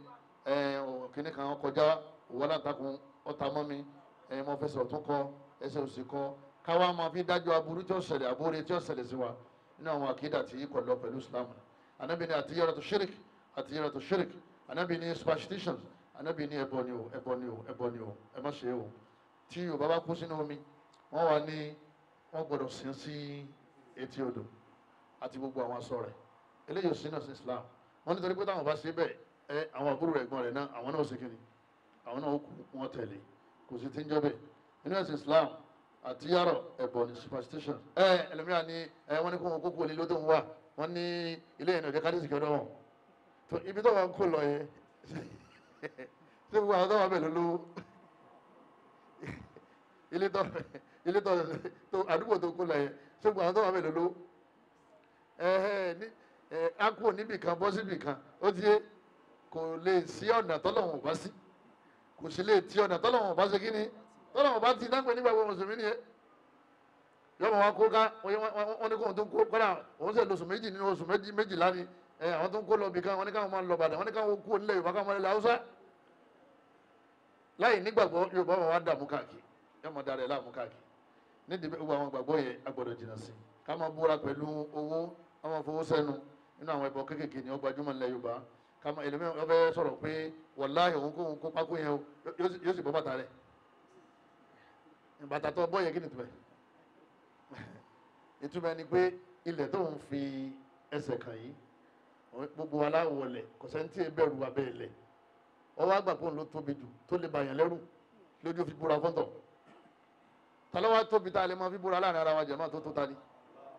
kínní kan kọjá òwò aláǹtakùn ọ̀tá mọ́ mi, mo fẹsẹ̀ ọ̀tún kọ ẹsẹ̀ òsì kọ, káwa máa fi dájọ́ aburú tí ó ṣẹlẹ̀ àbúrò tí ó ṣẹlẹ̀ sí wa nínú àwọn àkídà tí kò lọ pẹ̀lú Islam. Ànábì ní àtiyàrọ̀ tó shirik, àtiyàrọ̀ tó shirik. Ànábì ní superstitions, Ànábì ní ẹbọ ni o, ẹbọ ni o, ẹbọ ni o, ẹ má ṣe o. Tí Yorùbá bá kú sínú omi, wọ́n wà ní wọ́n gbọ́dọ̀ sin sí etí odò àti gbogbo àwọn aṣọ rẹ̀. Eléyìí ò sí náà sí Islam. Wọ́n nítorí pé táwọn bá ṣe bẹ́ẹ̀, ẹ àwọn àbúrò rẹ̀ ẹ̀gbọ́n rẹ̀ náà àwọn náà ó ṣe kíni, àwọn náà ó kú wọ́n tẹ̀lé. Kò sí ti ń jọ́ bẹ́ẹ̀ nínú ẹ̀sìn Islam. Àti yàrá ẹ̀bọ ní superstition. Ẹ ẹlòmíràn ní ẹ wọ́n ní kó wọn kókó ní lódò ń wà, wọ́n ní ilé yẹn ní ọ̀jẹ̀ kádìsì kẹ́ọ́dọ̀ wọn tó ibi tó wà ń kó lọ yẹn ṣé gbogbo àwọn tó wà bẹ̀ lólówó ilé tó tó àdúgbò tó kó lọ yẹn ṣé gbogbo àwọn tó wà bẹ̀ lólówó ẹ̀ẹ́ á kúrò níbì kan bọ́ síbì kan, ó ti yé kò lè sí ọ̀nà tọ́lọ́hun ò bá sí, kò sì lè ti ọ̀nà tọ́lọ́hun ò bá ṣe kí ni tọ́lọ́hun bá ti dáńpẹ́ nígbà gbogbo mùsùlùmí nìyẹn. Yọmọ wa kó ká wọ́n ní kóhun tó ń kó kọ́lá òun sì lóṣù méjì nínú oṣù méjìlá ni àwọn tó ń kó lọ bì kan, wọ́n ní káwọn máa lọ Ìbàdàn, wọ́n ní káwọn kú nílẹ̀ Yorùbá káwọn máa lọ Haúsá láì nígbàgbọ́. Yorùbá wọn wá dààmú káàkiri, yọmọ darẹ̀ láàmú káàkiri. Nídìí gbogbo àwọn gbàgbọ́ yẹn a gbọ́dọ̀ jìnnà sí. Ká máa búra pẹ̀lú owó, ká máa fowó sẹ́nu nínú àwọn ẹbọ kéékèèké ni ó gbajúmọ̀ nílẹ̀ Yorùbá. Ká máa ẹlòmíràn ó fẹ́ sọ̀rọ̀ pé wàláhì òun kóhun kó pákó yẹn o, yóò sì bọ́ bàtà rẹ̀. Bàtà tó bọ́ yẹn kí ni ìtumọ̀? Ìtumọ̀ ni pé ilẹ̀ tó ń fi ẹsẹ̀ kàn yìí gbogbo aláwọ̀lẹ̀ kò sẹ́ni tí ì bẹ̀rù abẹ́ ilẹ̀. Ọwọ́ àgbà pọ̀ ló tóbi jù tó lè bàyàn lẹ́rù lójú fi búra fọ́ntọ̀. Tàlọ́wọ́ tóbi tá a lè máa fi búra láàrin ara wa jẹ̀mọ́ tó tó ta ni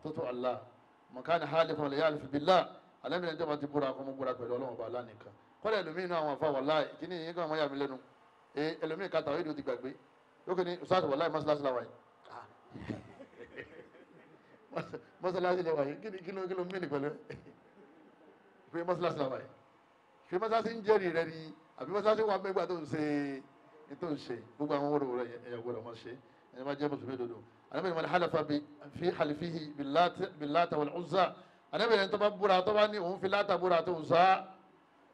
tó tó Allah. Mọ̀kánì halifan lè yálif billah, alẹ́mìnira ìjọba ti búra kọ́mọ búra pẹ̀lú Ọlọ́run ọba aláǹkan. Kọ́lá ẹlòmíì náà àwọn afa wàláì kíní yìí kan máa yà mí lẹ́nu. Ẹlòmíì kàtà òye ti gbàgbé lókè ní ustaz wàláì mọ́sálásí làwà yìí, mọ́sálásí làwà yìí, kí ló mí ní pẹ̀lú pé mọ́sálásí làwà yìí, ṣé mọ́sálásí ń jẹ́rìí rẹ ni àbí mọ́sálásí wà mẹ́gbà tó ń ṣe tó ń ṣe gbogbo àwọn orò rẹ ẹ̀yà gbọ́dọ̀ máa ṣe ẹ̀yà máa jẹ́ mùsùlùmí dodo. Ànábì man halafa fi halifihi billata wal uzza, Ànábì tó bá búra tó bá ní òun fi láta búra tó ń sá,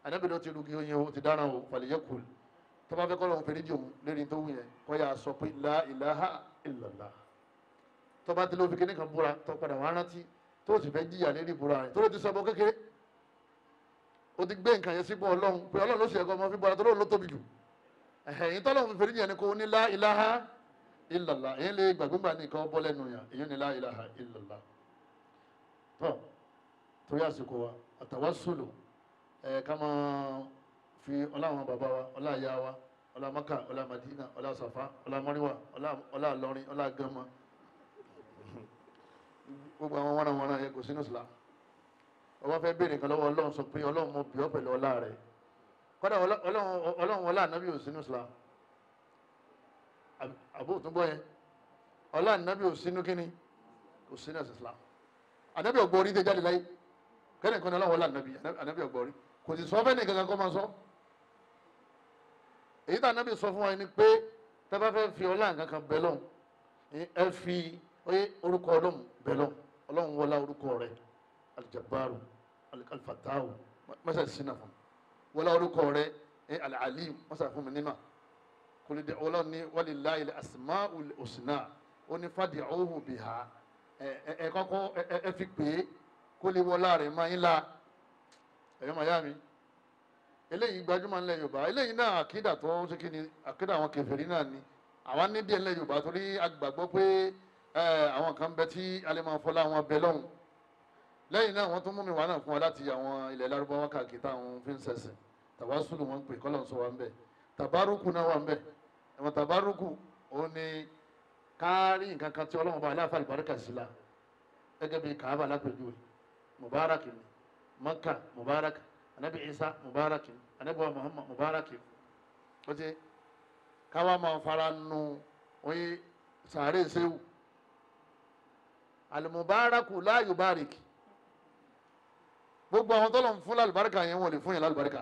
Ànábì ló ti lu kí oyin o ti dáná o falyakul, tó bá fẹ́ kọ́ lóun fèrè jòun lérí tó wù yẹn kọ́ yà sọ pé la ilaha illallah. Tó bá ti ló fi kíní kan búra tó padà wá rántí tó sì fẹ́ jìyà lérí búra rẹ̀ tó ló ti sọ bọ́ kékeré, o ti gbé nǹkan yẹn sípò Ọlọ́run pé Ọlọ́run ló ṣe ẹ̀kọ́ ọmọ fi búra tó lóun ló tóbi jù. Ẹ̀yìn tọ́lọ́run fi fèrè jìyà ni kò ní la ilaha illallah. Èyí lè gbàgbọ́ngbà ní nǹkan bọ́ lẹ́nu yàn, èyí ní la ilaha illallah. Tó torí àsìkò wa àtàwásùlù ká máa fi ọlá àwọn bàbá wa, ọlá ìyá wa, ọlá Maka, ọlá Madina, ọlá Safa, ọlá Mọ́ríwá, ọlá Ìlọrin, ọlá Gánmọ́, gbogbo àwọn wọ́nàwọ́nà yẹn kò sínú Islam. Ọba fẹ́ béèrè nǹkan lọ́wọ́ Ọlọ́run sọ pé Ọlọ́run mo bì ọ́ pẹ̀lú ọlá rẹ̀. Kọ́dà Ọlọ́run ọlá ànábì ò sínú Islam. Àbó tó gbọ́ yẹn, ọlá ànábì ò sínú kíni, kò sínú Islam. Ànábì ọ̀gbọ́n orí tẹ jáde láyé kẹ́ni kan ní Ọlọ́run ọlá ànábì, ànábì ọ̀gbọ́n orí kò sì sọ fẹ́ni kankan kọ́ máa sọ. Èyí tá ànábì sọ fún wa ni pé tá bá fẹ́ fi ọlá nǹkan kan bẹ lọ́hùn, ẹ fi orúkọ Ọlọ́run bẹ lọ́hùn. Ọlọ́run wọlá orúkọ rẹ̀ alijabaru alifatahu masa sina fún wọlá orúkọ rẹ̀ alalim masa fún mi nímà kòlìdé Ọlọ́run ní walillahi al-asmaul husna ó ní fad'uhu biha ẹ kọ́kọ́ ẹ fi pè é kó lè wọlá rẹ̀ máa ń la ẹ̀yọ́ màá yá mi. Eléyìí gbajúmọ̀ ńlẹ̀ Yorùbá, eléyìí náà àkídà tó ń ṣe kí ni àkídà àwọn kèfèrí náà ni àwọn ní díẹ̀ ńlẹ̀ Yorùbá torí agbàgbọ́ pé àwọn kan bẹ tí alẹ́ máa fọlá wọn bẹ lọ́hùn. Lẹ́yìn náà wọ́n tún mú mi wá náà fún wa láti àwọn ilẹ̀ Lárúbáwá káàkiri táwọn fi ń ṣẹ̀sìn. Tàwásùlù wọn ń pè kọ́lọ̀ ń sọ wa ń bẹ̀, tàbárùkù náà wà ń bẹ̀. Ẹ̀wọ̀n tàbárùkù òun ni kárí nǹkan kan tí Ọlọ́run bá aláfa àlùbáríkà sí la gẹ́gẹ́ bí Kàábà lápèjúwe. mubarak ni, Maka mubarak, anabi Isa mubarak ni, anabi wa Muhammad mubarak ni. Ó ti káwa máa fara nu oye sàárè sẹ́wù. Alimubaraku la yubarik. Gbogbo àwọn tọ́lọ̀ ń fún lálùbáríkà yẹn wọ́n lè fún yẹn lálùbáríkà.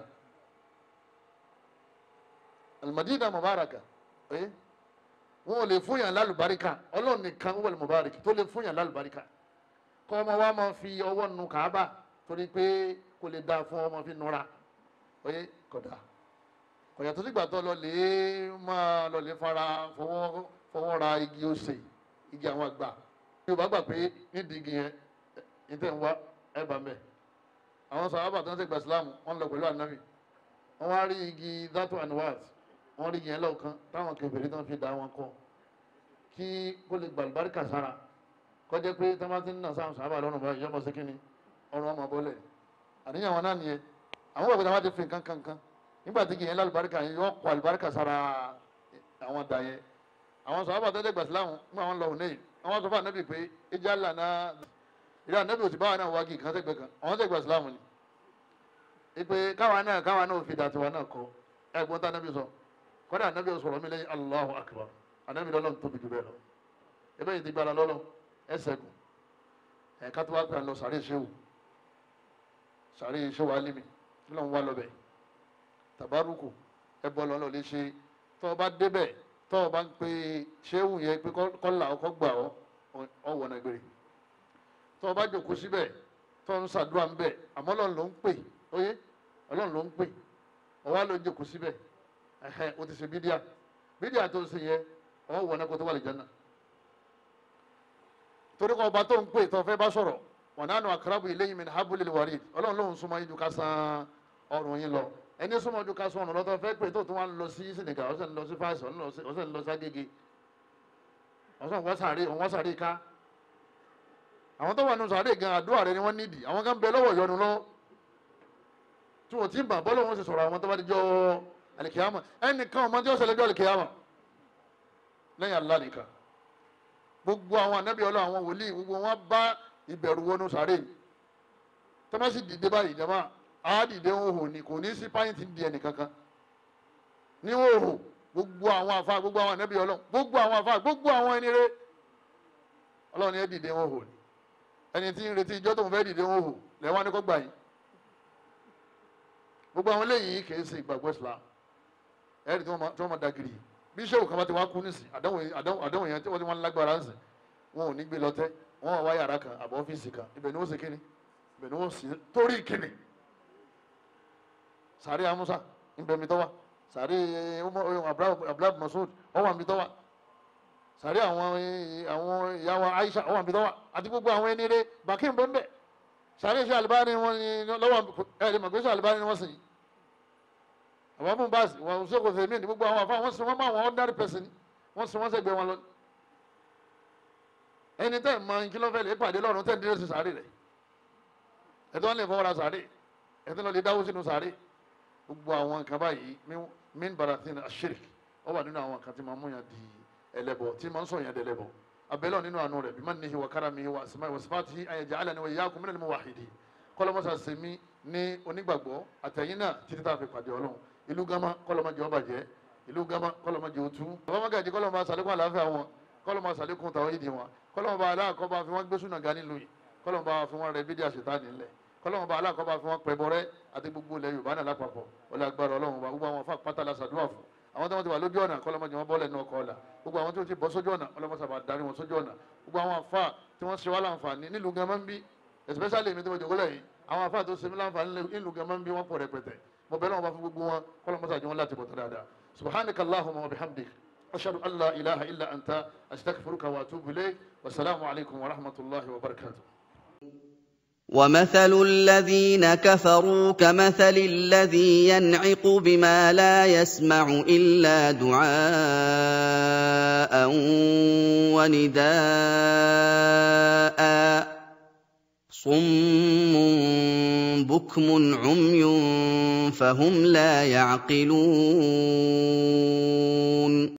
Alimadina mubaraka, wọ́n lè fún yẹn lálùbáríkà. Ọlọ́run nìkan wọ́n lè mubarak tó lè fún yẹn lálùbáríkà. Kọ́ ọmọ wa máa fi ọwọ́ nu Kàábà torí pé kò lè dáa fún ọmọ fi nura, oye kódà kọ̀yà tó sígbà tó lọ lè máa lọ lè fara fọwọ́ ra igi osè, igi àwọn àgbà. Yorùbá gbà pé nídìí igi yẹn ní tẹ̀ ń wá ẹ̀ bá mẹ́. Àwọn sàhábà tó ń ṣe gba Ìsìlámù wọ́n lọ pẹ̀lú ànábì, wọ́n wá rí igi dátò anuwat, wọ́n rí yẹn lọ́ọ̀kan táwọn kèfèrí tó ń fi dá wọn kọ́ kí kó lè gbàlùbáríkà sára, kọjá pé tí wọ́n ti ń nà sáwọn sàhábà lọ́rùn báyìí yọmọ sí kínní ọrùn ọmọ bọ́lẹ̀. Àníyàn wọn náà nìyẹn. Àwọn bàbá wọn ti fi nǹkan kankan nígbà tí igi yẹn lálùbáríkà yẹn yọ kọ àlùbáríkà sára àwọn dà yẹn. Àwọn sàhábà tó ń ṣe gba Ìsìlámù nígbà wọn lọ òní, àwọn sọ fún ànábì pé ìjà lànà ìrẹ́ ànábì ò ti báwa náà wági kan sẹ́gbẹ̀ẹ́ kan, àwọn sẹ́gbẹ̀ẹ́ ìsìlámù ni ìpè káwa náà fi dàtiwa náà kọ. Ẹ̀gbọ́n tá ànábì sọ, kọ́dà ànábì sọ̀rọ̀ mi lẹ́yìn Allahu Akbar, ànábì lọ́lọ́ tóbi jù bẹ́ẹ̀ lọ. Ebe yìí ti gbára lọ́lọ́ ẹsẹ̀ gùn ẹ̀ka tó wá pè lọ sàárè ṣéwù, sàárè ṣéwù alimi lọ́n wá lọ́bẹ̀ tàbárùkù ẹbọ lọ́lọ́ lè ṣe. Tọ́ ọ bá débẹ̀, tọ́ ọ bá ń pe ṣéwù yẹn pé kọ́là ọkọ̀ gbà ọ́ ọ̀wọ̀nà gbére. Tọ́ ọ bá jòkó síbẹ̀, tọ́ ń ṣàdúrà ń bẹ̀, àmọ́ Ọlọ́run ló ń pè, óyé Ọlọ́run ló ń pè, ọwá ló ń jòkó síbẹ̀, ẹ̀hẹ́ o ti ṣe bídíà, bídíà tó ń ṣe yẹn ọ̀wọ̀nà kó tó wà lè jẹ́nà. Torí kọ́ ọba tó ń pè tó fẹ́ bá sọ̀rọ̀, wa nahnu aqrabu ilayhi min hablil warid, Ọlọ́run ló ń súnmọ́ yín ju ká san ọrùn yín lọ. Ẹni súnmọ́ ju ká san ọrùn lọ tó fẹ́ pè tó tún wá ń lọ sí Senegal, ọ̀sẹ̀ ń lọ sí Fásitì, ọ̀sẹ̀ ń lọ sí Agége, ọ̀sẹ̀ ń wá sàárè ká. Àwọn tó wà nù sàárè gan àdúrà rẹ ni wọ́n nídìí. Àwọn kan bẹ lọ́wọ́ ìyọnu lọ́wọ́ tí wọ́n ti ń bà bọ́lọ̀ wọn sì sọ̀rọ̀ àwọn tó bá di jọ́ alikiyama. Ẹnìkan ọmọ tí ó ṣẹlẹ̀ jọ́ alikiyama lẹ́yìn Allah nìkan. Gbogbo àwọn ànábì Ọlọ́run, àwọn wòlíì, gbogbo wọn bá ìbẹ̀rù wọnú sàárè ni. Tó bá sì dìde báyìí jama á dìde ń hò ní, kò ní sí páyìntì di ẹnì kankan ní hòhò. Gbogbo àwọn àfa, gbogbo àwọn ànábì Ọlọ́run, gbogbo àwọn àfa, gbogbo àwọn ẹni rere Ọlọ́run ni ẹ dìde ń hò ní. Ẹni tí ń retí ijọ́ tó ń fẹ́ dìde ń hò lẹ́wọ́n ní kó gbà yín. Gbogbo àwọn eléyìí kì í ṣe ìgbàgbọ́ Islam. Ẹ̀rí tí wọ́n máa dagiri bí sẹ́wù kan bá ti wá kú nísìn, àdánwò yẹn tí wọ́n ti wọ́n lágbára ń sìn, wọn ò ní gbé lọ́tẹ́, wọ́n wá yàrá kan àbọ̀ ọ́fíìsì kan, ibẹ̀ ni wọ́n ṣe kíni, ibẹ̀ ni wọ́n sì torí kíni. Sàárè Amusa ibẹ̀ mi tọ́wà, sàárè Abdullahi Masud ọwọ́ mi tọ́wà, sàárè àwọn ìyàwó Aisha ọwọ́ mi tọ́wà, àti gbogbo àwọn ẹni rẹ̀ bàkí ń bẹ́ẹ̀ bẹ́ẹ̀. Sàárè ṣe Albani wọn ni lọ́wọ́ ẹ̀ẹ́dì màgbé ṣe Albani ni wọ́n sìn. Àwọn mú báàsì wọn ṣe kò fèmí ní gbogbo àwọn àfa wọn sin wọn máa wọn ordinary person wọn sin wọn sẹgbẹ wọn lọ. Ẹni tẹ́ ẹ̀ mọ kí ló fẹ́ lè pàdé lọ́rùn tẹ́ ẹ̀ dúró sí sàárè rẹ̀, ẹ̀tọ́ lè fọwọ́ra sàárè, ẹ̀tọ́ lè dáwó sínú sàárè. Gbogbo àwọn nǹkan báyìí min baratin ashirik ó wà nínú àwọn nǹkan tí máa mú yàn di ẹlẹ́bọ, tí máa ń sọ yàn di ẹlẹ́bọ. Abẹ́lẹ́ nínú àánú rẹ̀ bimannihi wa karamihi wa asma'ihi wa sifatihi an yaj'alani wa iyyakum minal muwahhidin. Kọ́lọ́mọ́sá sèmi ní onígbàgbọ́ àtẹ̀yìn náà títí tá a fi pàdé Ọlọ́run. Ìlú Gama kọ́lọ́mọ́jì ó bàjẹ́, ìlú Gama kọ́lọ́mọ́jì ó tú. Bàbá Magaji kọ́lọ́mọ́ sàlékún àlàáfíà wọn, kọ́lọ́mọ́ sàlékún tàwọn ìdí wọn, kọ́lọ́mọ́ bá aláàkọ́ bá fi wọ́n gbé súnà ga nílùú yìí, kọ́lọ́mọ́ bá fi wọ́n rẹ bídíà ṣètánì ńlẹ̀, kọ́lọ́mọ́ bá aláàkọ́ bá fi wọ́n pẹ́ bọ́rẹ́ àti gbogbo ilẹ̀ Yorùbá náà lápapọ̀. Ọlá agbára Ọlọ́run bá gbogbo àwọn afá pátá la ṣàdúrà fún. Àwọn tí wọ́n ti wà lójú ọ̀nà kọ́lọ́mọ́jì wọn bọ́lẹ̀ ní ọkọ̀ ọ̀la, gbogbo àwọn tí wọ́n ti bọ́ sójú ọ̀nà ọlọ́mọ́sàbà darí wọn sójú ọ̀nà. Gbogbo àwọn afá tí wọ́n ṣe wá láǹfààní nílùú Gama ń bí, especially èmi tí mo jòkó lẹ́yìn, àwọn afá tó ṣe mí láǹfààní nílùú Gama ń bí wọ́n pọ̀ rẹpẹtẹ. Mo bẹ̀ lọ́wọ́ bá fún gbogbo wọn kọ́lọ́mọ́sà jẹ́ wọn láti bọ̀ tó dáadáa. Subhanaka Allahumma wa bihamdik, ashhadu an la ilaha illa anta, astaghfiruka wa atubu ilayk. Wasalaamu alaykum wa rahmatulahi wa barakatuh. ومثل الذين كفروا كمثل الذي ينعق بما لا يسمع إلا دعاء ونداء صم بكم عمي فهم لا يعقلون.